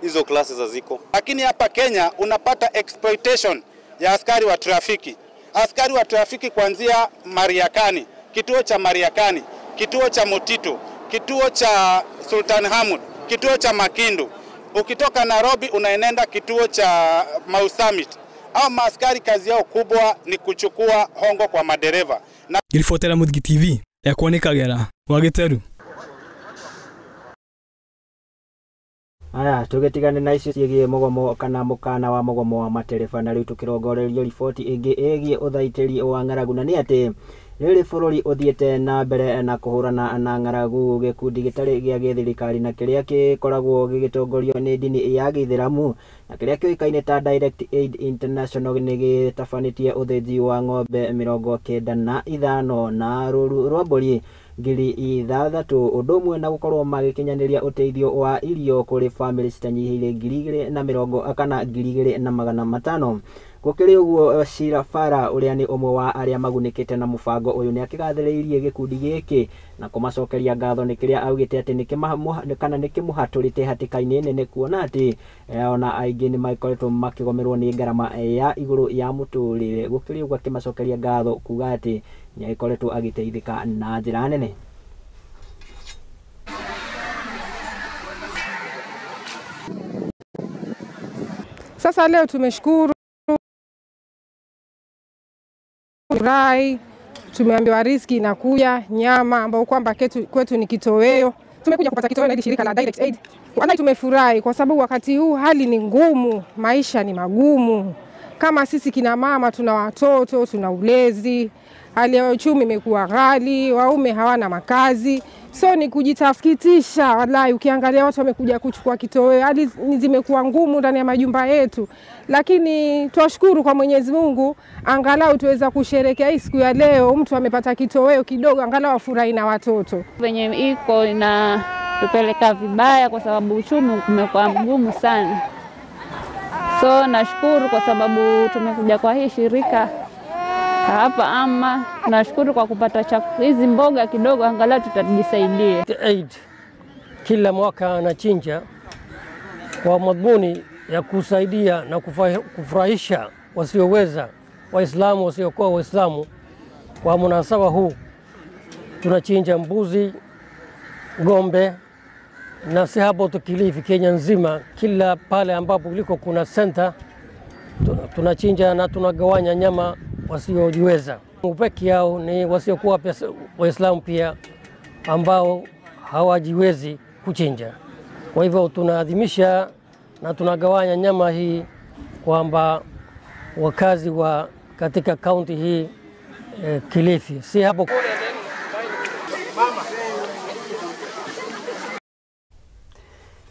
hizo classes haziko. Lakini hapa Kenya unapata exploitation ya askari wa trafiki. Askari wa trafiki kuanzia Mariakani, kituo cha Mariakani, kituo cha Mutito, kituo cha Sultan Hamud, kituo cha Makindu. Ukitoka Nairobi unaenenda kituo cha Mau Summit. Au maaskari kazi yao kubwa ni kuchukua hongo kwa madereva. Na Ilifotela Muthingi TV ya kuoneka gera wa Gĩteru. Aya, tũgĩtigane na icio ciĩgiĩ mũgomo kana mũkana wa mũgomo wa matereba, na rĩu tũkĩrongorerio riboti ĩngĩ ĩgiĩ ũthaitĩri wa ng'aragu, na nĩ atĩ Rĩrĩ bũrũri ũthiĩte na mbere na kũhũrana na ng'aragu, gĩkundi gĩtarĩ gĩa gĩthirikari na kĩrĩa gĩkoragwo gĩgĩtongorio nĩ ndini ya gĩithĩramu na kĩrĩa kĩũĩkaine ta Direct Aid International nĩ gĩtabanĩtie ũthĩnji wa ng'ombe 95 na rũũru rwa mbũri 6,000, ũndũ ũmwe na gũkorwo magĩkinyanĩria ũteithio wa irio kũrĩ bamĩrĩ citanyihĩire 2,020 kana 2,500. Gũkĩrĩ ũguo, Shira Fara ũrĩa nĩ ũmwe wa arĩa magunĩkĩte na mũbango ũyũ nĩ akĩgathĩrĩirie gĩkundi gĩkĩ na kũmacokeria ngatho nĩ kĩrĩa augĩte atĩ kana nĩ kĩmũhatũrĩte hatĩka-inĩ nene, kuona atĩ ona aingĩ nĩ makoretwo makĩgomerwo nĩ ngarama ya igũrũ ya mũtũrĩre. Gũkĩrĩ ũguo akĩmacokeria ngatho kuga atĩ nĩ agĩkoretwo agĩteithĩka na njĩra nene. Sasa leo tumeshukuru rai, tumeambiwa riziki inakuja, nyama ambayo kwamba kwetu ni kitoweo. Tumekuja kupata kitoweo na hili shirika la Direct Aid. Wallahi tumefurahi kwa sababu wakati huu hali ni ngumu, maisha ni magumu. Kama sisi kina mama tuna watoto, tuna ulezi, hali ya uchumi imekuwa ghali, waume hawana makazi. So ni kujitafikitisha wallahi, ukiangalia watu wamekuja kuchukua kitoweo, hali zimekuwa ngumu ndani ya majumba yetu. Lakini twashukuru kwa Mwenyezi Mungu, angalau tuweza kusherehekea hii siku ya leo, mtu amepata kitoweo kidogo, angalau afurahi na watoto. Venye iko inatupeleka vibaya kwa sababu uchumi umekuwa mgumu sana. So nashukuru kwa sababu tumekuja kwa hii shirika hapa ama nashukuru kwa kupata hizi mboga kidogo, angalau tutajisaidia. Aid kila mwaka anachinja kwa madhumuni ya kusaidia na kufurahisha wasioweza, Waislamu wasiokuwa Waislamu. Kwa munasaba huu tunachinja mbuzi, ng'ombe, na si hapo tu Kilifi, Kenya nzima, kila pale ambapo kuliko kuna center tunachinja na tunagawanya nyama wasiojiweza. Peke yao ni wasiokuwa Waislamu pia ambao hawajiwezi kuchinja. Kwa hivyo tunaadhimisha na tunagawanya nyama hii kwamba wakazi wa katika kaunti hii Kilifi. Si hapo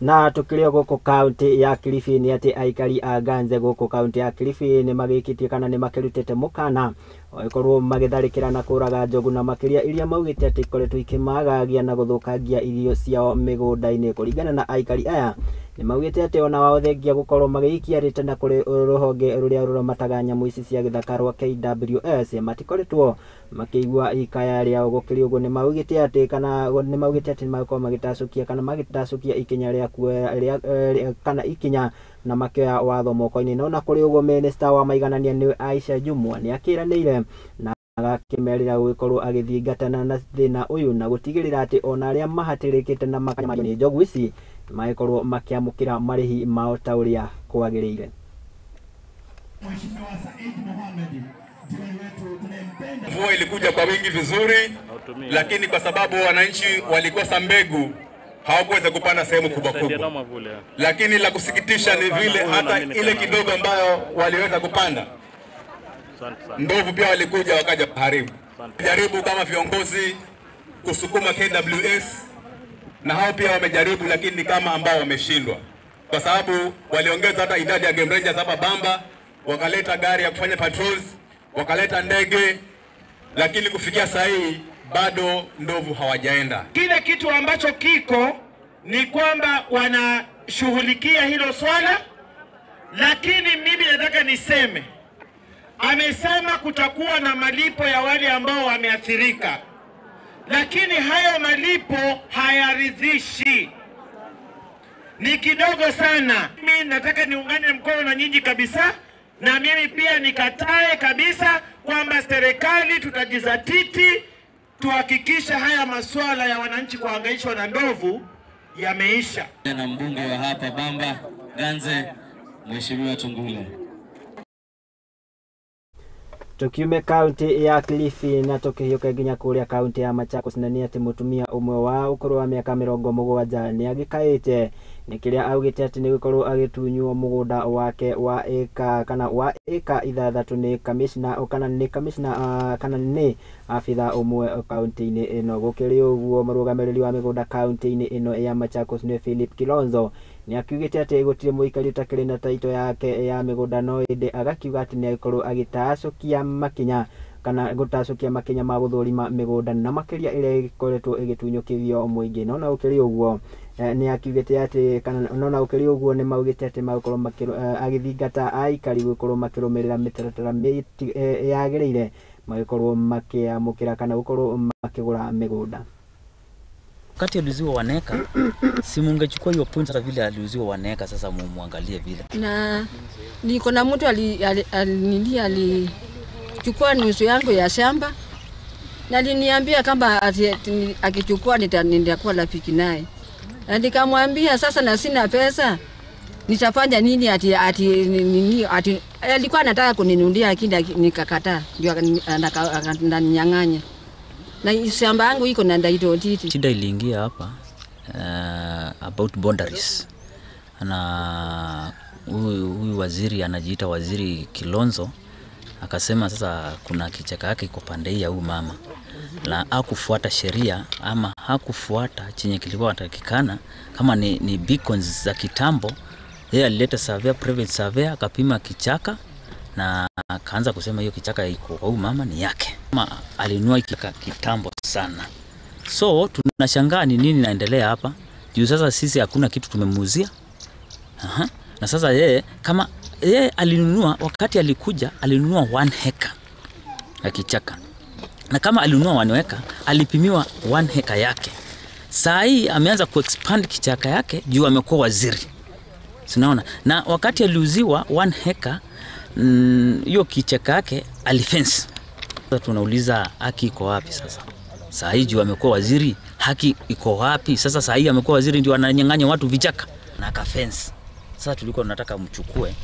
na tukilio gũkũ kaunti ya Kilifi ni atĩ aikari a Ganze gũkũ kaunti ya Kilifi nĩ magĩkĩtie kana nĩ makĩrutĩte mũkana wagĩkorwo magĩtharĩkĩra na kũraga njogu na makĩria iria maugĩte atĩ ikoretwo ikĩmagagia na gũthũkangia irio ciao mĩgũnda-inĩ. Kũringana na aikari aya nĩ maugĩte atĩ ona wao thengia gũkorwo magĩikia rĩtana kũrĩ rũhonge rũrĩa rũramataga nyamũ ici cia gĩthaka rwa KWS matikoretwo makĩigua ikaya rĩao. Gũkĩrĩ ũguo nĩ maugĩte atĩ kana nĩ maugĩte atĩ nĩmagũkorwo magĩtacũkia kana magĩtacũkia ikinya rĩa kuoya kana ikinya na makĩoya watho moko-inĩ. No na kũrĩ ũguo minista wa maiganania nĩ Aisha Jumwa nĩ akĩranĩire na agakĩmerĩra gũgĩkorwo agĩthingatana na thĩna ũyũ na gũtigĩrĩra atĩ ona arĩa mahatĩrĩkĩte na makanyamario nĩ njogu ici magĩkorwo makĩamũkĩra marĩhi mao ta ũrĩa kwagĩrĩire. Mvua ilikuja kwa wingi vizuri, lakini kwa sababu wananchi walikosa mbegu hawakuweza kupanda sehemu kubwa kubwa. Lakini la kusikitisha ni vile hata ile kidogo ambayo waliweza kupanda, ndovu pia walikuja wakaja kuharibu. Jaribu kama viongozi kusukuma KWS, na hao pia wamejaribu, lakini ni kama ambao wameshindwa, kwa sababu waliongeza hata idadi ya game rangers hapa Bamba, wakaleta gari ya kufanya patrols, wakaleta ndege, lakini kufikia saa hii bado ndovu hawajaenda. Kile kitu ambacho kiko ni kwamba wanashughulikia hilo swala, lakini mimi nataka niseme, amesema kutakuwa na malipo ya wale ambao wameathirika, lakini hayo malipo hayaridhishi, ni kidogo sana. Mimi nataka niungane mkono na nyinyi kabisa, na mimi pia nikatae kabisa kwamba serikali tutajizatiti tuhakikishe haya masuala ya wananchi kuhangaishwa na ndovu yameisha. Na mbunge wa hapa Bamba Ganze, Mheshimiwa Tungule. Tukiume kaunti ya Kilifi na tukihiũka nginya kũrĩa kaunti ya Machakos, na nĩ atĩ mũtumia ũmwe wa ũkũrũ wa mĩaka 70 nĩ agĩkaĩte nĩ kĩrĩa augĩte atĩ nĩ gũkorwo agĩtunywo mũgũnda wake wa ĩka kana wa ĩka 6 nĩ kamishna kana nĩ kamishna kana nĩ abitha ũmwe kaunti-inĩ ĩno. Gũkĩrĩ ũguo, mũrũgamĩrĩri wa mĩgũnda kaunti-inĩ ĩno ya Machakos nĩ Philip Kilonzo nĩ akiugĩte atĩ gũtirĩ mũikari ũtakĩrĩ na taito yake ya mĩgũnda, no ĩndĩ agakiuga atĩ nĩ agĩkorwo agĩtacũkia makinya kana gũtacũkia makinya ma gũthũrima mĩgũnda na makĩria ĩrĩa ĩkoretwo ĩgĩtunyũkithio mũingĩ. No na gũkĩrĩ ũguo nĩ akiugĩte atĩ kana no na gũkĩrĩ ũguo nĩ maugĩte atĩ magũkorwo agĩthingata aikari gũkorwo makĩrũmĩrĩra mĩtaratara yagĩrĩire magĩkorwo makĩamũkĩra kana gũkorwo makĩgũra mĩgũnda. Wakati aliuziwa waneka, si mungechukua hiyo point hata vile aliuziwa waneka, sasa mumuangalie vile. Na niko na mtu alichukua nusu yangu ya shamba na aliniambia kama akichukua nitakuwa rafiki naye. Na nikamwambia sasa na sina pesa nitafanya nini, ati alikuwa anataka kuninunulia lakini nikakataa, ndio akaninyang'anya. Na shamba yangu iko na title deed. Shida iliingia hapa about boundaries. Na huyu waziri anajiita Waziri Kilonzo akasema sasa kuna kichaka yake iko pande hii ya huyu mama, na hakufuata sheria ama hakufuata chenye kilikuwa anatakikana. Kama ni beacons za kitambo, yeye alileta surveyor, private surveyor, akapima kichaka na akaanza kusema hiyo kichaka iko kwa huyu mama ni yake. Mama alinunua kichaka kitambo sana. So tunashangaa ni nini inaendelea hapa. Juu sasa sisi hakuna kitu tumemuuzia. Aha. Na sasa yeye kama yeye alinunua, wakati alikuja alinunua 1 heka ya kichaka. Na kama alinunua 1 heka, alipimiwa 1 heka yake. Saa hii ameanza kuexpand kichaka yake juu amekuwa waziri. Tunaona. Na wakati aliuziwa 1 heka hiyo kichaka yake alifence. Sasa tunauliza haki iko wapi sasa? Saa hii juu amekuwa waziri, haki iko wapi? Sasa saa hii amekuwa waziri ndio ananyang'anya watu vichaka na akafence. Sasa tulikuwa tunataka mchukue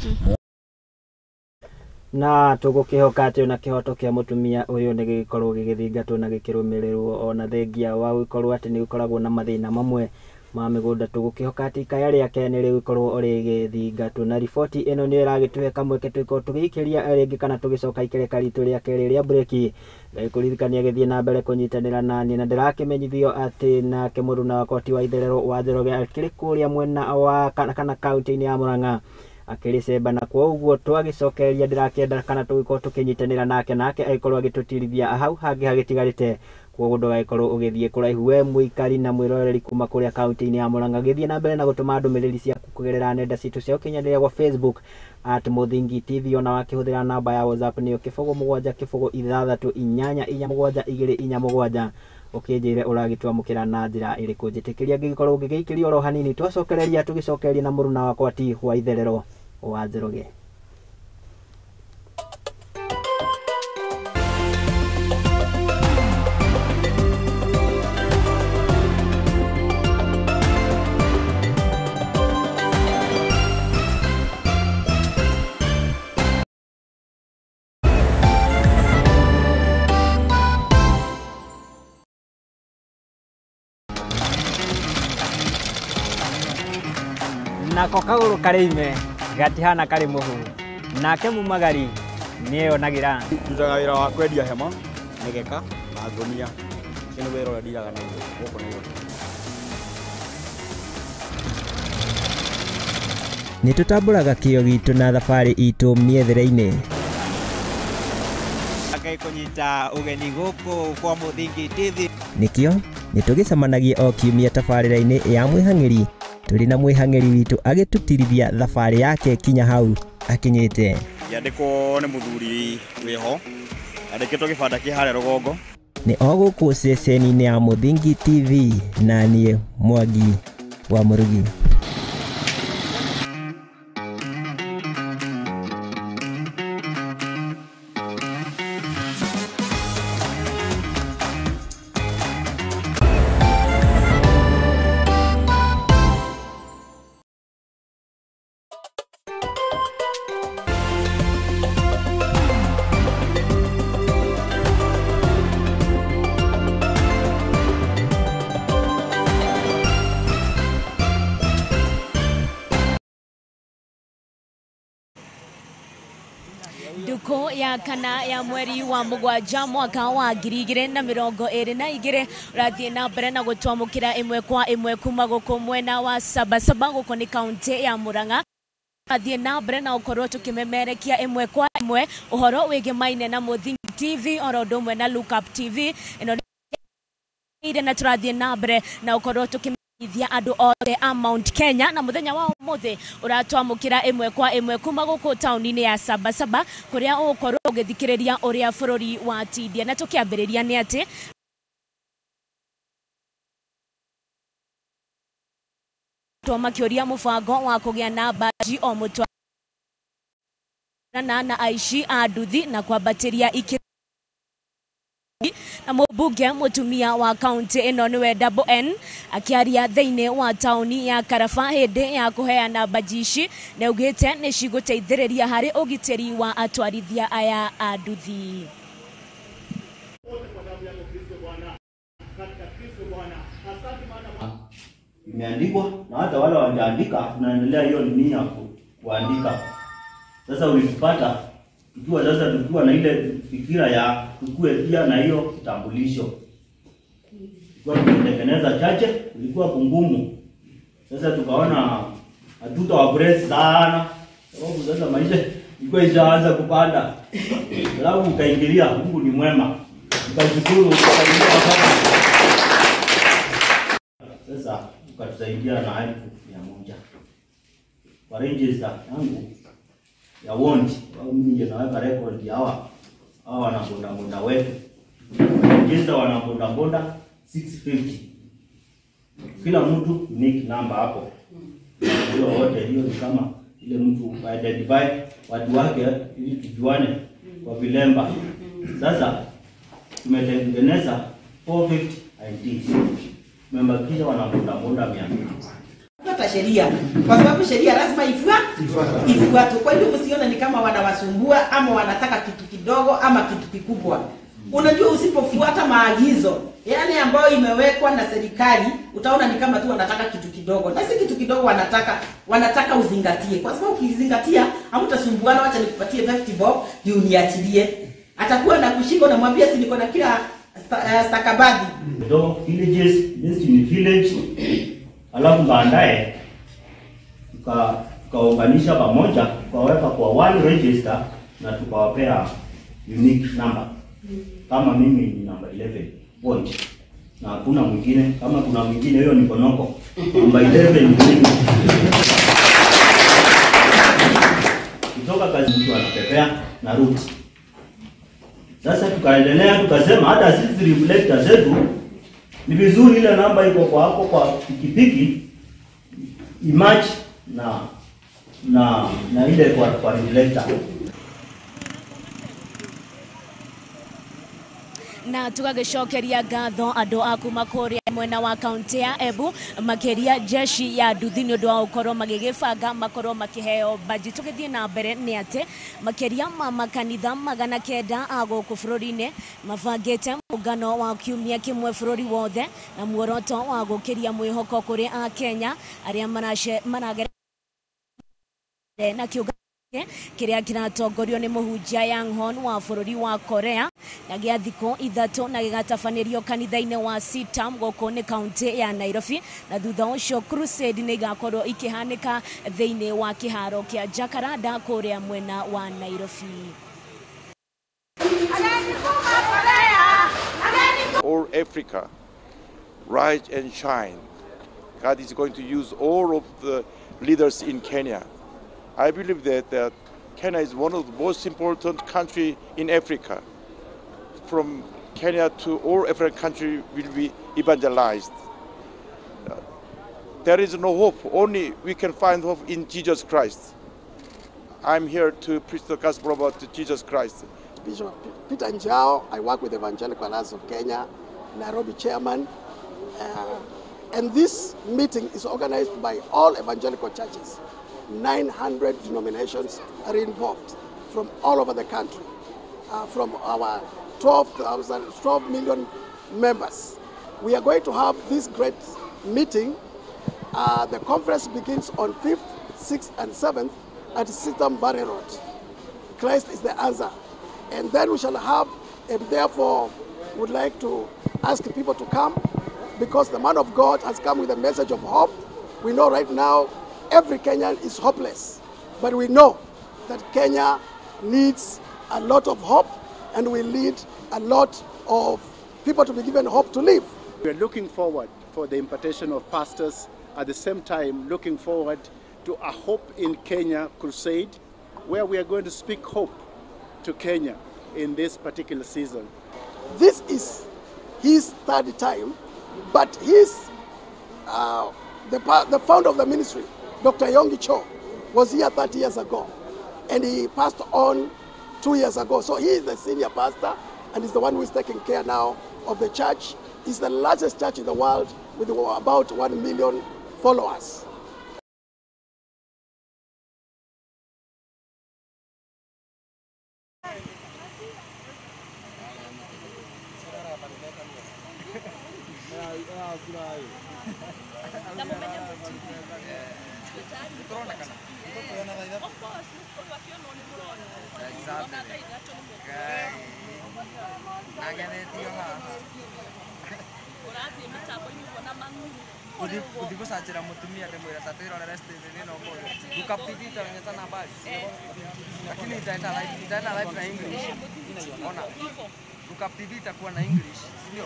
na tũgũkĩhoka atĩ ona kĩhoto kĩa mũtumia ũyũ nĩ gĩgĩkorwo gĩgĩthingatwo na gĩkĩrũmĩrĩrwo, ona thengia wa gũkorwo atĩ nĩ gũkoragwo na mathĩna mamwe ma mĩgũnda. Tũgũkĩhoka atĩ ikaya rĩake nĩ rĩgũkorwo rĩgĩthingatwo. Na riboti ĩno nĩ ĩragĩtũhe kamweke tũgĩkorwo tũgĩikĩria rĩngĩ kana tũgĩcoka ikereka ritũ rĩa kerĩ rĩa breki. Ngagĩkũririkania gĩthiĩ na mbere kũnyitanĩra naniĩ, na ndĩrakĩmenyithio atĩ nake mũruna wakwa ti wa itherero wa Njoroge akĩrĩ kũrĩa mwena wa kana kaunti-inĩ ya Murang'a akĩrĩ cemba, na kwa ũguo twagĩcokeria ndĩrakĩenda kana tũgĩkorwo tũkĩnyitanĩra nake agĩkorwo agĩtũtirithia hau hangĩ hagĩtigarĩte. Koguo ndũgagĩkorwo ũgĩthiĩ kũraihu we mũikari na mwĩroreri kuma kũrĩa kaunti-inĩ ya Murang'a. Gĩthiĩ na mbere na gũtũma ndũmĩrĩri ciaku kũgerera nenda citũ cia ũkinyanĩria gwa Facebook at Muthingi TV, ona wakĩhũthĩra namba ya WhatsApp nĩyo 07 0 6 8 8 7 2 4 7 ũkĩnjĩre ũragĩtwamũkĩra na njĩra ĩrĩkũ. Njĩtĩkĩria ngĩgĩkorwo ngĩgĩikĩria oro hanini, twacokereria tũgĩcokereria na mũruna wakwa ti wa itherero wa Njoroge. Nako kagũrũ karĩ ime gatihana karĩ mũhu, nake mumagari nĩeyonagĩra. Ndutaga wĩra wa kwendia hema, mĩgeka na ngũnia. Ũcio nĩ wĩra ũrĩa ndiraga naguo gũkũ Nairobi. Nĩ tũtambũraga kĩo gitũ na thabarĩ itũ mĩethere-inĩ. Kũnyita ũgeni gũkũ kwa Muthingi TV. Nĩkĩo nĩ tũgĩcemanagia o kiumia tabarĩra-inĩ ya mwĩhang'ĩri tũrĩ na mwĩhang'ĩri witũ agĩtũtirithia thabarĩ yake kinya hau akinyĩte. Ngĩandĩkwo nĩ mũthuri wĩho, andĩkĩtwo gĩbanda kĩ harĩa rũgongo. Nĩ o gũkũ ceceni-inĩ ya Muthingi TV, na niĩ Mwangi wa Mũrugi. Nduku ya kana ya mweri wa mugwanja mwaka wa 2022 urathie na mbere na gutwamukira imwe kwa imwe kuma guku mwena wa Sabasaba guku ni kaunti ya Murang'a. Athie na mbere na ukorwo tukimemerekia imwe kwa imwe uhoro wigimaine na Muthingi TV oro undu umwe na Lookup TV ino na turathie na mbere na ukorwo tukimithia andu othe a Mount Kenya na muthenya wa umuthi uratwamukira imwe kwa imwe kuma guku tauni-ini ya Sabasaba kuria ugukorwo ugithikiriria uria bururi watindia na tukiambiriria ni ati makiuria mubango wa kugia na baji o mutwa na aici a nduthi na kwambatiria ikĩro na mũmbunge mũtumia wa kaunti ĩno nĩwe Double N akĩaria thĩinĩ wa tauni ya Karaba hĩndĩ ya kũheana baji ici nĩaugĩte nĩ cigũteithĩrĩria harĩ ũgitĩri wa atwarithia aya a nduthi. Imeandikwa na hata wale wajaandika tunaendelea hiyo nia kuandika. Sasa ulitupata tukiwa sasa tukiwa na ile fikira ya tukue pia na hiyo kitambulisho. Tulikuwa tumetengeneza chache, ilikuwa kungumu. Sasa tukaona hatutawapress sana sababu sasa maisha ilikuwa ishaanza kupanda. Alafu ukaingilia, Mungu ni mwema. Tukashukuru ukaingilia sana. Sasa ukatusaidia na 100,000 kwa register yangu ya want au mimi ndio naweka record ya hawa wana boda wetu. Register wana boda 650. Kila mtu unique number hapo. Hiyo wote hiyo ni kama ile mtu identify watu wake ili tujuane kwa vilemba. Sasa tumetengeneza 450 IDs. Tumebakisha wana boda 200. Fuata sheria kwa sababu sheria lazima ifuatwe. Kwa hivyo msione ni kama wanawasumbua ama wanataka kitu kidogo ama kitu kikubwa. Unajua usipofuata maagizo yale ambayo imewekwa na serikali utaona ni kama tu wanataka kitu kidogo. Na si kitu kidogo wanataka uzingatie. Kwa sababu ukizingatia hamtasumbuana, wacha nikupatie 50 bob ndio uniachilie. Atakuwa na kushika na mwambia si niko na kila stakabadhi. Do villages based in village, alafu baadaye tukaunganisha pamoja tukaweka kwa one register na tukawapea unique number. Kama mimi ni number 11 point na hakuna mwingine. Kama kuna mwingine hiyo ni konoko. Number 11 ni mimi. Kutoka kazi mtu anapepea na route. Sasa tukaendelea tukasema hata sisi reflector zetu ni vizuri ile namba iko kwa hapo kwa pikipiki imatch na ile kwa reflector. Na tugagicokeria ngatho andu a kuma kuria mwena wa kaunti ya Embu makiria jeshi ya nduthi ni undu wa gukorwo magigibanga makorwo makiheo baji. Tugithie na mbere ni ati makiria ma makanitha 900 a guku bururi-ini mabangite mungano wa kiumia kimwe bururi wothe na muoroto wa gukiria mwihoko kuri a Kenya aria maragera na kiuga kiria kiratongorio ni muhunjia Yang Hon wa bururi wa Korea na gia thikũ 3 na gigatabanĩrio kanitha-inĩ wa Sitam gũkũ nĩ kaunti ya Nairobi na thutha ũcio crusade nĩ igakorwo ikĩhanĩka thĩinĩ wa kĩharo kĩa Jacaranda kũrĩa mwena wa Nairobi. All Africa rise and shine. God is going to use all of the leaders in Kenya. I believe that Kenya is one of the most important country in Africa. From Kenya to all African countries will be evangelized. There is no hope. Only we can find hope in Jesus Christ. I'm here to preach the gospel about Jesus Christ. Bishop Peter Njao, I work with Evangelical Alliance of Kenya, Nairobi chairman. And this meeting is organized by all evangelical churches. 900 denominations are involved from all over the country, from our 12 million members. We are going to have this great meeting. The conference begins on 5th, 6th, and 7th at Sitam Valley Road. Christ is the answer. And then we shall have, and therefore would like to ask people to come, because the man of God has come with a message of hope. We know right now every Kenyan is hopeless, but we know that Kenya needs a lot of hope, and we need a lot of people to be given hope to live. We are looking forward for the impartation of pastors, at the same time looking forward to a Hope in Kenya crusade, where we are going to speak hope to Kenya in this particular season. This is his third time, but his, the founder of the ministry, Dr. Yonggi Cho, was here 30 years ago, and he passed on 2 years ago. So he is the senior pastor, and he's the one who is taking care now of the church. It's the largest church in the world with about 1 million followers. Gucacira mutumia ndimwira ta twirorere Stephen ino umuthi Look Up TV itaonyeshana habari, lakini itaenda live na English. Ona, Look Up TV itakuwa na English, ndio?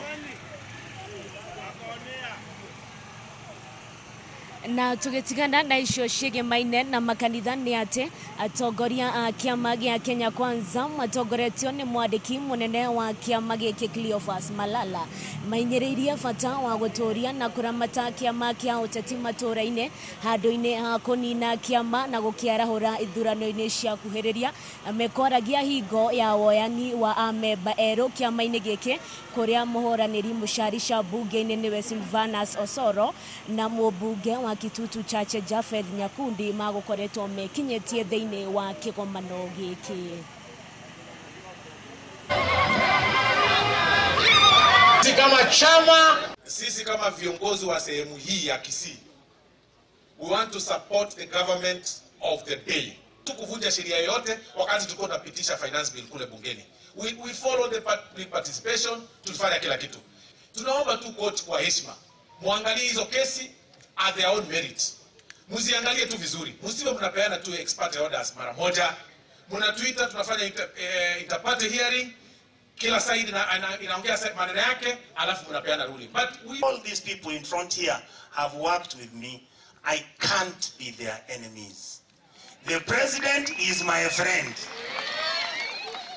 Na tugitigana na icio ciĩgemaine na makanitha nĩ atĩ atongoria a kĩama gĩa Kenya Kwanza matongoretio nĩ mwandĩki mũnene wa kĩama gĩkĩ Cleophas Malala mainyĩrĩirie bata wa gũtũria na kũramata kĩama kĩa ũteti matũra-inĩ handũ-inĩ ha kũnina kĩama na gũkĩarahũra ithurano-inĩ cia kuhĩrĩria. Mekwaragia hingo ya woyani wa amemba erũ kĩama-inĩ gĩkĩ kũrĩa mũhũranĩri mũcarica mbunge-inĩ nĩwe Silvanus Osoro na mũmbunge wa Kitutu Chache Jafeth Nyakundi magukoretwo mekinyetie thiini wa kigomano giki. Kama chama, sisi kama viongozi wa sehemu hii ya Kisii, we want to support the government of the day. Tukuvunja sheria yote wakati tulikuwa tunapitisha finance bill kule bungeni. We follow the public participation, tulifanya kila kitu. Tunaomba tu court kwa heshima, muangalie hizo kesi at their own merit. Muziangalie tu vizuri. Msiwe mnapeana tu expert orders mara moja. Mnatuita tunafanya interparty hearing. Kila side inaongea maneno yake, alafu mnapeana ruling. But all these people in front here have worked with me. I can't be their enemies. The president is my friend.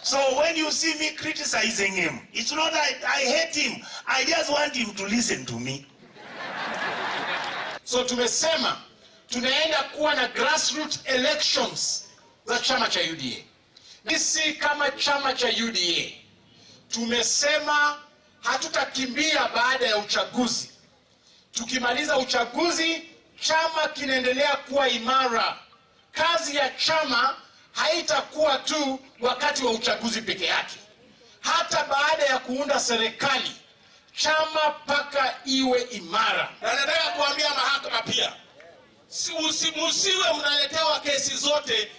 So when you see me criticizing him, it's not that I hate him. I just want him to listen to me. So tumesema tunaenda kuwa na grassroots elections za chama cha UDA. Sisi kama chama cha UDA tumesema hatutakimbia baada ya uchaguzi. Tukimaliza uchaguzi, chama kinaendelea kuwa imara. Kazi ya chama haitakuwa tu wakati wa uchaguzi peke yake. Hata baada ya kuunda serikali, chama paka iwe imara. Na nataka kuambia mahakama pia, musiwe mnaletewa kesi zote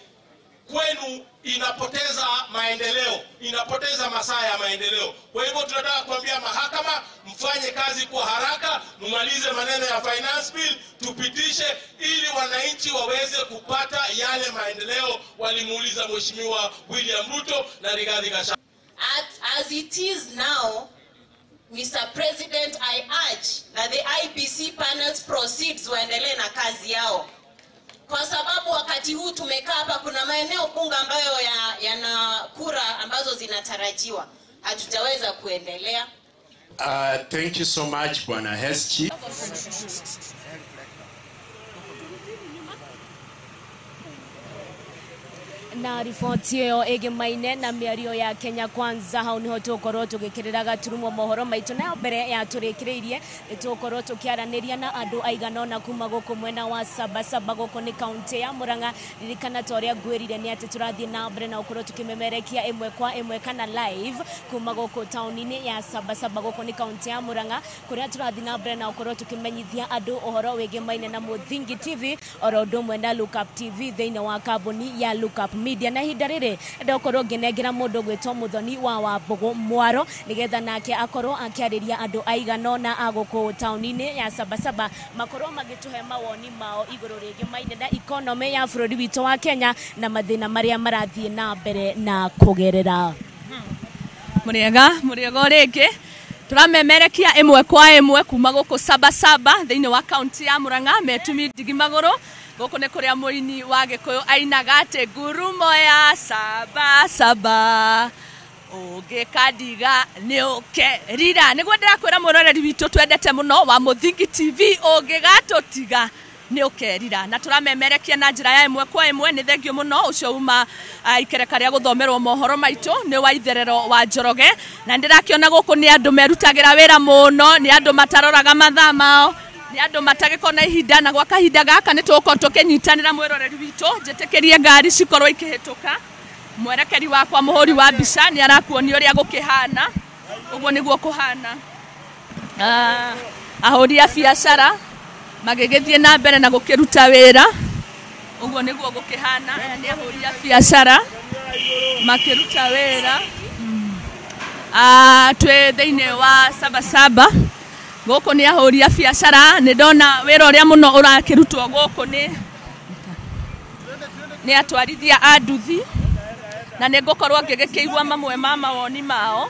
kwenu, inapoteza maendeleo, inapoteza masaa ya maendeleo. Kwa hivyo tunataka kuambia mahakama, mfanye kazi kwa haraka, mmalize maneno ya finance bill, tupitishe ili wananchi waweze kupata yale maendeleo walimuuliza Mheshimiwa William Ruto na Rigathi Gachagua. As it is now, Mr. President, I urge that the IEBC panels proceeds waendelee na kazi yao. Kwa sababu wakati huu tumekaa hapa, kuna maeneo bunge ambayo yana kura ambazo zinatarajiwa. Hatutaweza kuendelea. Thank you so much, Bwana Heschi. Na riboti ĩyo ĩgĩmaine na mĩario ya Kenya Kwanza hau niho tũgũkorwo tũgĩkĩrĩra gaturumo mohoro maitũ. Nayo mbere ya tũrĩkĩrĩirie nĩ tũgũkorwo tũkĩaranĩria na andũ aigana ũna kuma gũkũ mwena wa Sabasaba, gũkũ nĩ kaunti ya Murang'a. Ririkana ta ũrĩa ngwĩrire nĩ atĩ tũrathiĩ na mbere na gũkorwo tũkĩmemerekia ĩmwe kwa ĩmwe kana live kuma gũkũ taũni-inĩ ya Sabasaba, gũkũ nĩ kaunti ya Murang'a, kũrĩa tũrathiĩ na mbere na gũkorwo tũkĩmenyithia andũ ũhoro wĩgĩmaine na Mũthingi TV oro ũndũ ũmwe na Look Up TV thĩinĩ wa kambuni ya Look Up media na ihinda rĩrĩ ndokorwo ngĩnengera mũndũ gwĩtwo Muthoni wa Wambũgũ Mwaro nĩgetha nake akorwo akĩarĩria andũ aigana na agũkũ taũni-inĩ ya Sabasaba makorwo magĩtũhe mawoni mao igũrũ rĩngĩ maine na economy ya bũrũri witũ wa Kenya na mathĩna marĩa marathiĩ na mbere na kũgerera. Mũrĩega mũrĩega rĩngĩ tũramemerekia ĩmwe kwa ĩmwe kuma gũkũ Sabasaba thĩinĩ wa kaunti ya Murang'a metumi ndigi magũrũ. Gũkũ nĩ kũrĩa mũini wa Gĩkũyũ ainaga atĩ ngurumo ya Sabasaba ũngĩkandiga nĩ ũkerira. Nĩguo ndĩrakwĩra mwĩroreri witũ twendete mũno wa Mũthingi TV, ũngĩgatũtiga nĩ ũkerira. Na tũramemerekia na njĩra ya ĩmwe kwa ĩmwe. Nĩ thengio mũno ũcio uma ikereka rĩa gũthomerwo mohoro maitũ nĩ wa itherero wa Njoroge, na ndĩrakĩona gũkũ nĩ andũ merutagĩra wĩra mũno, nĩ andũ mataroraga mathaa mao, nĩ andũ matagĩkorwo na ihinda, na gwa kahinda gaka nĩ tũgũkorwo tũkĩnyitanĩra mwĩroreri witũ. Njĩtĩkĩrie ngari cikorwo ikĩhĩtũka. Mwerekeri wakwa mũhũri wa mbica nĩ arakuonia ũrĩa gũkĩhana. Ũguo nĩguo kũhana. Ahũri a biacara magĩgĩthiĩ na mbere na gũkĩruta wĩra. Ũguo nĩguo gũkĩhana. Aya nĩ ahũri a biacara makĩruta wĩra. Twĩ thĩinĩ wa Sabasaba. Gũkũ nĩ ahũri a biacara. Nĩ ndona wĩra ũrĩa mũno ũrakĩrutwo gũkũ nĩ atwarithia a nduthi, na nĩ ngũkorwo ngĩgĩkĩigua mamwe ma mawoni mao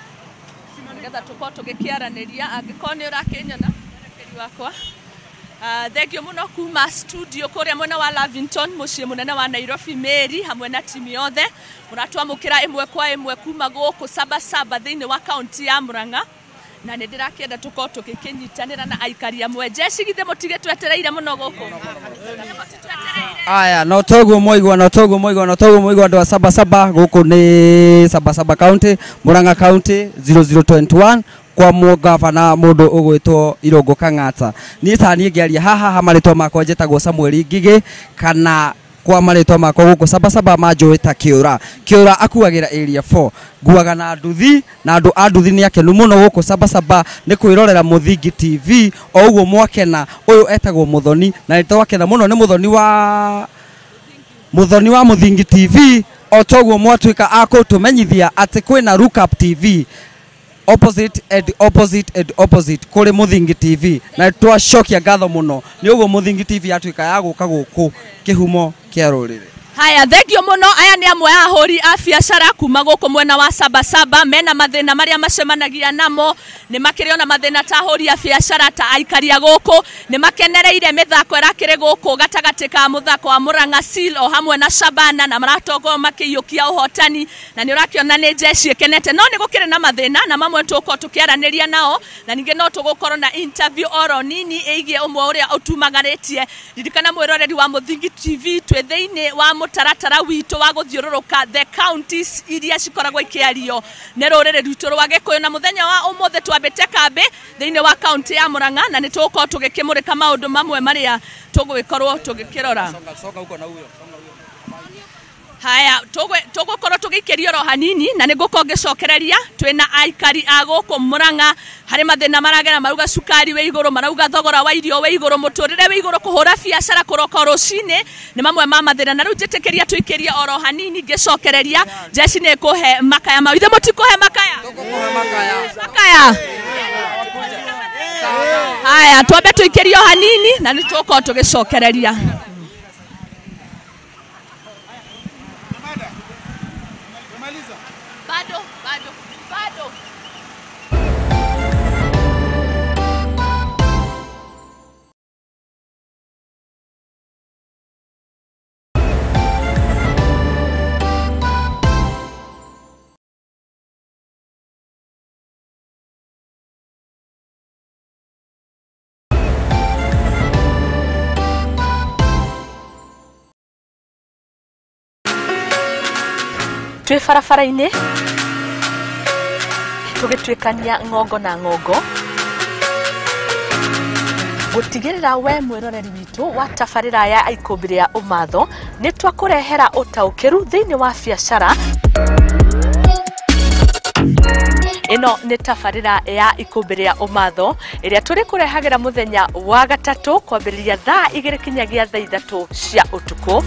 nĩgetha tũkorwo tũgĩkĩaranĩria. Angĩkorwo nĩ ũrakĩnyona mwerekeri wakwa. Thengio mũno kuma studio kũrĩa mwena wa Lavington mũciĩ mũnene wa Nairobi, Mary hamwe na timu yothe mũratwamũkĩra ĩmwe kwa ĩmwe kuma gũkũ Sabasaba thĩinĩ wa kaunti ya Murang'a, na nĩ ndĩrakĩenda tũkorwo tũgĩkĩnyitanĩra na aikari amwe. Jeshi githĩ mũtigĩtwetereire mũno gũkũ? Aya, no toguo moigua, no toguo moigua, no toguo moigua andũ a Sabasaba. Gũkũ nĩ Sabasaba County, Murang'a County 0021 kwa mũgavana mũndũ ũgwĩtwo Irũngũ Kang'ata. Niĩ ta niĩ ngĩaria haha ha marĩtwa makwa njĩtagwo Samuel Ngigĩ, kana kwa marĩtwa makwa gũkũ Sabasaba manjũĩ ta Kĩũra. Kĩũra akuagĩra area 4. Nguaga na nduthi, na andũ a nduthi nĩ akenu mũno gũkũ Sabasaba nĩ kwĩrorera Mũthingi TV. O ũguo mwakena, ũyũ etagwo Muthoni, na nĩ twakena mũno nĩ Muthoni wa Mũthingi TV. O toguo mwatuĩka a kũtũmenyithia atĩ kwĩna Lookup TV opposite and opposite and opposite kũrĩ Mũthingi TV, na twacokia ngatho mũno nĩ ũguo Mũthingi TV yatuĩka ya gũka gũkũ kĩhumo kĩa rũrĩrĩ. Haya, thengio mũno. Aya nĩ amwe a ahũri a biacara kuma gũkũ mwena wa Sabasaba mena mathĩna marĩa macemanagia namo. Nĩ makĩrĩ ona mathĩna ta ahũri a biacara ta aikari a gũkũ. Nĩ makenereire mĩthako ĩrakĩrĩ gũkũ gatagatĩ ka mũthako wa Murang'a Seal o hamwe na Shabana, na maratongo makĩiyũkia ũhotani, na nĩ ũrakĩona nĩ jeshi ĩkenete. No nĩ gũkĩrĩ na mathĩna na mamwe tũgũkorwo tũkĩaranĩria nao, na ningĩ no tũgũkorwo na interview oro nini ĩgiĩ ũmwe ũrĩa ũtumagarĩtie. Ririkana mwĩroreri wa Mũthingi TV, twĩ thĩinĩ wa mũtaratara witũ wa gũthiũrũrũka the counties iria cikoragwo ikĩario nĩ rũrĩrĩ rwitũ rwa Gĩkũyũ, na mũthenya wa ũmũthĩ twambĩte kambĩ thĩinĩ wa kaunti ya Murang'a, na nĩ tũgũkorwo tũgĩkĩmũrĩka maũndũ mamwe marĩa tũgũgĩkorwo tũgĩkĩrora. Haya, tũgũkorwo tũgĩikĩrio oro hanini, na nĩ ngũkorwo ngĩcokereria. Twĩna aikari a gũkũ Murang'a harĩ mathĩna maragera, marauga cukari wĩ igũrũ, marauga thogora wa irio wĩ igũrũ, mũtũrĩre wĩ igũrũ, kũhũra biacara kũroka rũcinĩ nĩ mamwe ma mathĩna. Na rĩu njĩtĩkĩria tũikĩrie oro hanini ngĩcokereria. Jeshi nĩ ĩkũhe makaya mau. Ithe mũtikũhe makaya? Makaya. Haya, twambe tũikĩrie o hanini na nĩ tũgũkorwo tũgĩcokereria. Bado, bado, bado. Twĩ barabara-inĩ tũgĩtuĩkania ng'ongo na ng'ongo gũtigĩrĩra we mwĩroreri witũ wa tabarĩra ya ikũmbĩ rĩa ũmatho nĩ twakũrehera ũtaũkĩru thĩinĩ wa biacara. Ĩno nĩ tabarĩra ya ikũmbĩ rĩa ũmatho ĩrĩa tũrĩkũrehagĩra mũthenya wa gatatũ kwambĩrĩria thaa 2 kinyagia thaa 3 cia ũtukũ.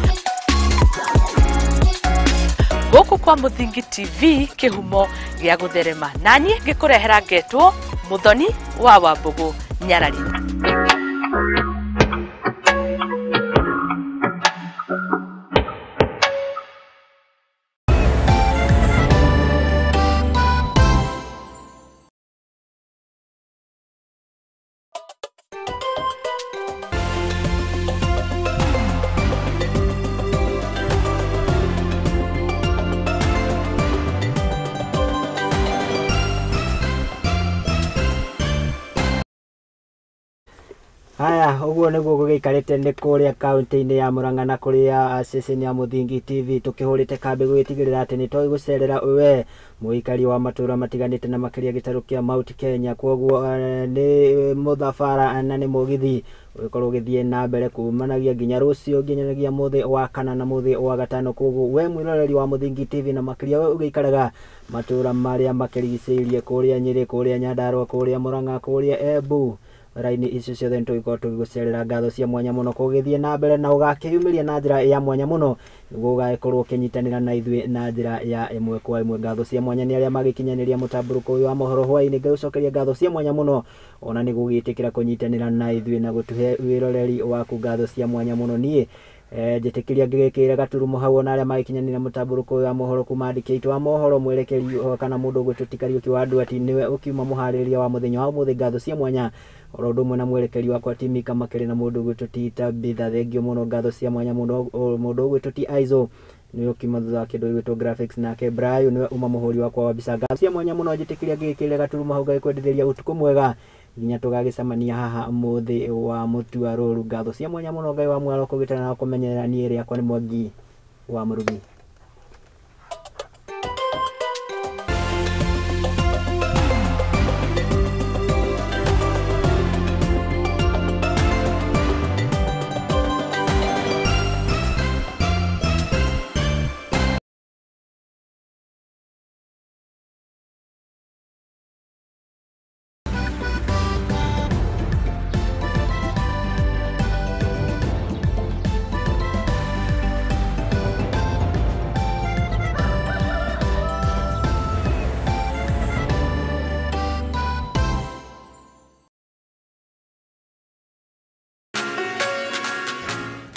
Gũkũ kwa Mũthingi TV kĩhumo gĩa gũtherema. Naniĩ ngĩkũrehera ngetwo Muthoni wa Wambũgũ Nyarari. Haya, ũguo nĩguo gũgĩikarĩte nĩ kũrĩa kaunti-inĩ ya Murang'a na kũrĩa ceceni ya Mũthingi TV tũkĩhũrĩte kambĩ gũgĩtigĩrĩra atĩ nĩ twagĩgũcerera we mũikari wa matũra matiganĩte na makĩria gĩtarũ kĩa Mount Kenya. Kwoguo nĩ mũthabara na nĩ mũgithi ũgĩkorwo ũgĩthiĩ na mbere kumanagia nginya rũciũ nginyagia mũthĩ wa kana na mũthĩ wa gatano. Kwoguo we mwĩroreri wa Mũthingi TV na makĩria we ũgĩikaraga matũra marĩa makĩrigicĩirie kũrĩa Nyĩrĩ, kũrĩa Nyandarua, kũrĩa Murang'a, kũrĩa Embu, raini icio ciothe nĩtũgĩkorwo tũgĩgũcerera. Ngatho cia mwanya mũno kũgĩthiĩ na mbere na ũgakĩyumĩria na njĩra ya mwanya mũno nĩguo ũgagĩkorwo ũkĩnyitanĩra na ithuĩ na njĩra ya ĩmwe kwa ĩmwe. Ngatho cia mwanya nĩ arĩa magĩkinyanĩria mũtambũrũko ũyũ wa mohoro hwaĩ-inĩ. Ngagũcokeria ngatho cia mwanya mũno ona nĩ gũgĩtĩkĩra kũnyitanĩra na ithuĩ na gũtũhe wĩroreri waku. Ngatho cia mwanya mũno niĩ njĩtĩkĩria ngĩgĩkĩra gaturumo hau ona arĩa magĩkinyanĩra mũtambũrũko ũyũ wa mohoro kuma andĩki aitũ a mohoro mwerekeri kana mũndũ ũgwĩtwo ti Kariũki wa Nduati nĩwe ũkiuma mũharĩrĩria wa mũthenya wa ũmũthĩ. Ngatho cia mwanya oro ũndũ ũmwe na mwerekeri wakwa ti Mika Makĩrĩ na mũndũ ũgwĩtwo ti Tabitha. Thengio mũno. Ngatho cia mwanya mũno mũndũ ũgwĩtwo ti Aizo nĩwe ũkiuma thutha wa kĩndũ gĩgwĩtwo graphics, nake Brian nĩwe uma mũhũri wakwa wa mbica. Ngatho cia mwanya mũno njĩtĩkĩria ngĩgĩkĩrĩra gaturumo hau ngagĩkwendithĩria ũtukũ mwega nginya tũgagĩcemania haha mũthĩ wa mũtua rũru. Ngatho cia mwanya mũno. Ngai wa mwaro kũgitĩra na kũmenyerera. Niĩ rĩakwa nĩ Mwangi wa Mũrugi.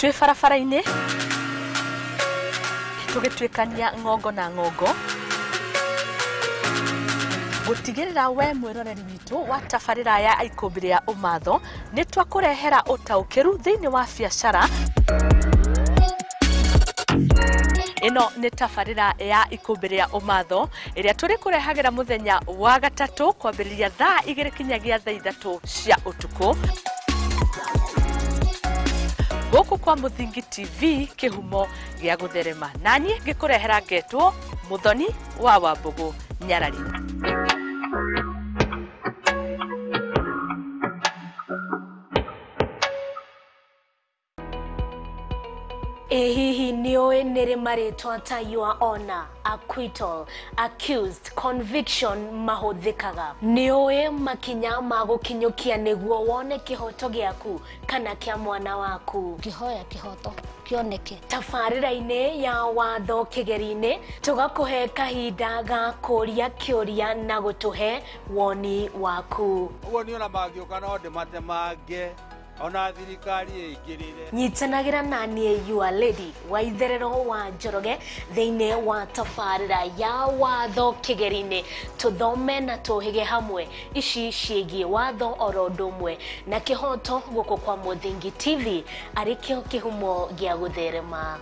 Twĩ barabara-inĩ tũgĩtuĩkania ng'ongo na ng'ongo gũtigĩrĩra we mwĩroreri witũ wa tabarĩra ya Ikũmbĩ rĩa Ũmatho nĩ twakũrehera ũtaũkĩru thĩinĩ wa biacara. Ĩno nĩ tabarĩra ya Ikũmbĩ rĩa Ũmatho ĩrĩa tũrĩkũrehagĩra mũthenya wa gatatũ kwambĩrĩria thaa 2 kinyagia thaa 3 cia ũtukũ gũkũ kwa Mũthingi TV kĩhumo gĩa gũtherema. Naniĩ ngĩkũrehera ngetwo Muthoni wa Wambũgũ Nyarari. Ĩ hihi nĩũĩ nĩrĩ marĩtwa ta your honor, acquittal, accused, conviction mahũthĩkaga? Nĩũĩ makinya ma gũkinyũkia nĩguo wone kĩhoto gĩaku kana kĩa mwana waku? Kĩhoya kĩhoto kĩoneke. Tabarĩra-inĩ ya watho kĩgeri-inĩ tũgakũhe kahinda ga kũria kĩũria na gũtũhe woni waku. Ũguo niĩ ona mangĩũka no ndĩmatemange ona thirikari ĩingĩrĩre. Nyitanagĩra na niĩ your lady wa itherero wa Njoroge thĩinĩ wa tabarĩra ya watho kĩgeri-inĩ tũthome na tũhĩge hamwe ici ciĩgiĩ watho oro ũndũ ũmwe na kĩhoto gũkũ kwa Mũthingi TV arĩ kĩo kĩhumo gĩa gũtherema.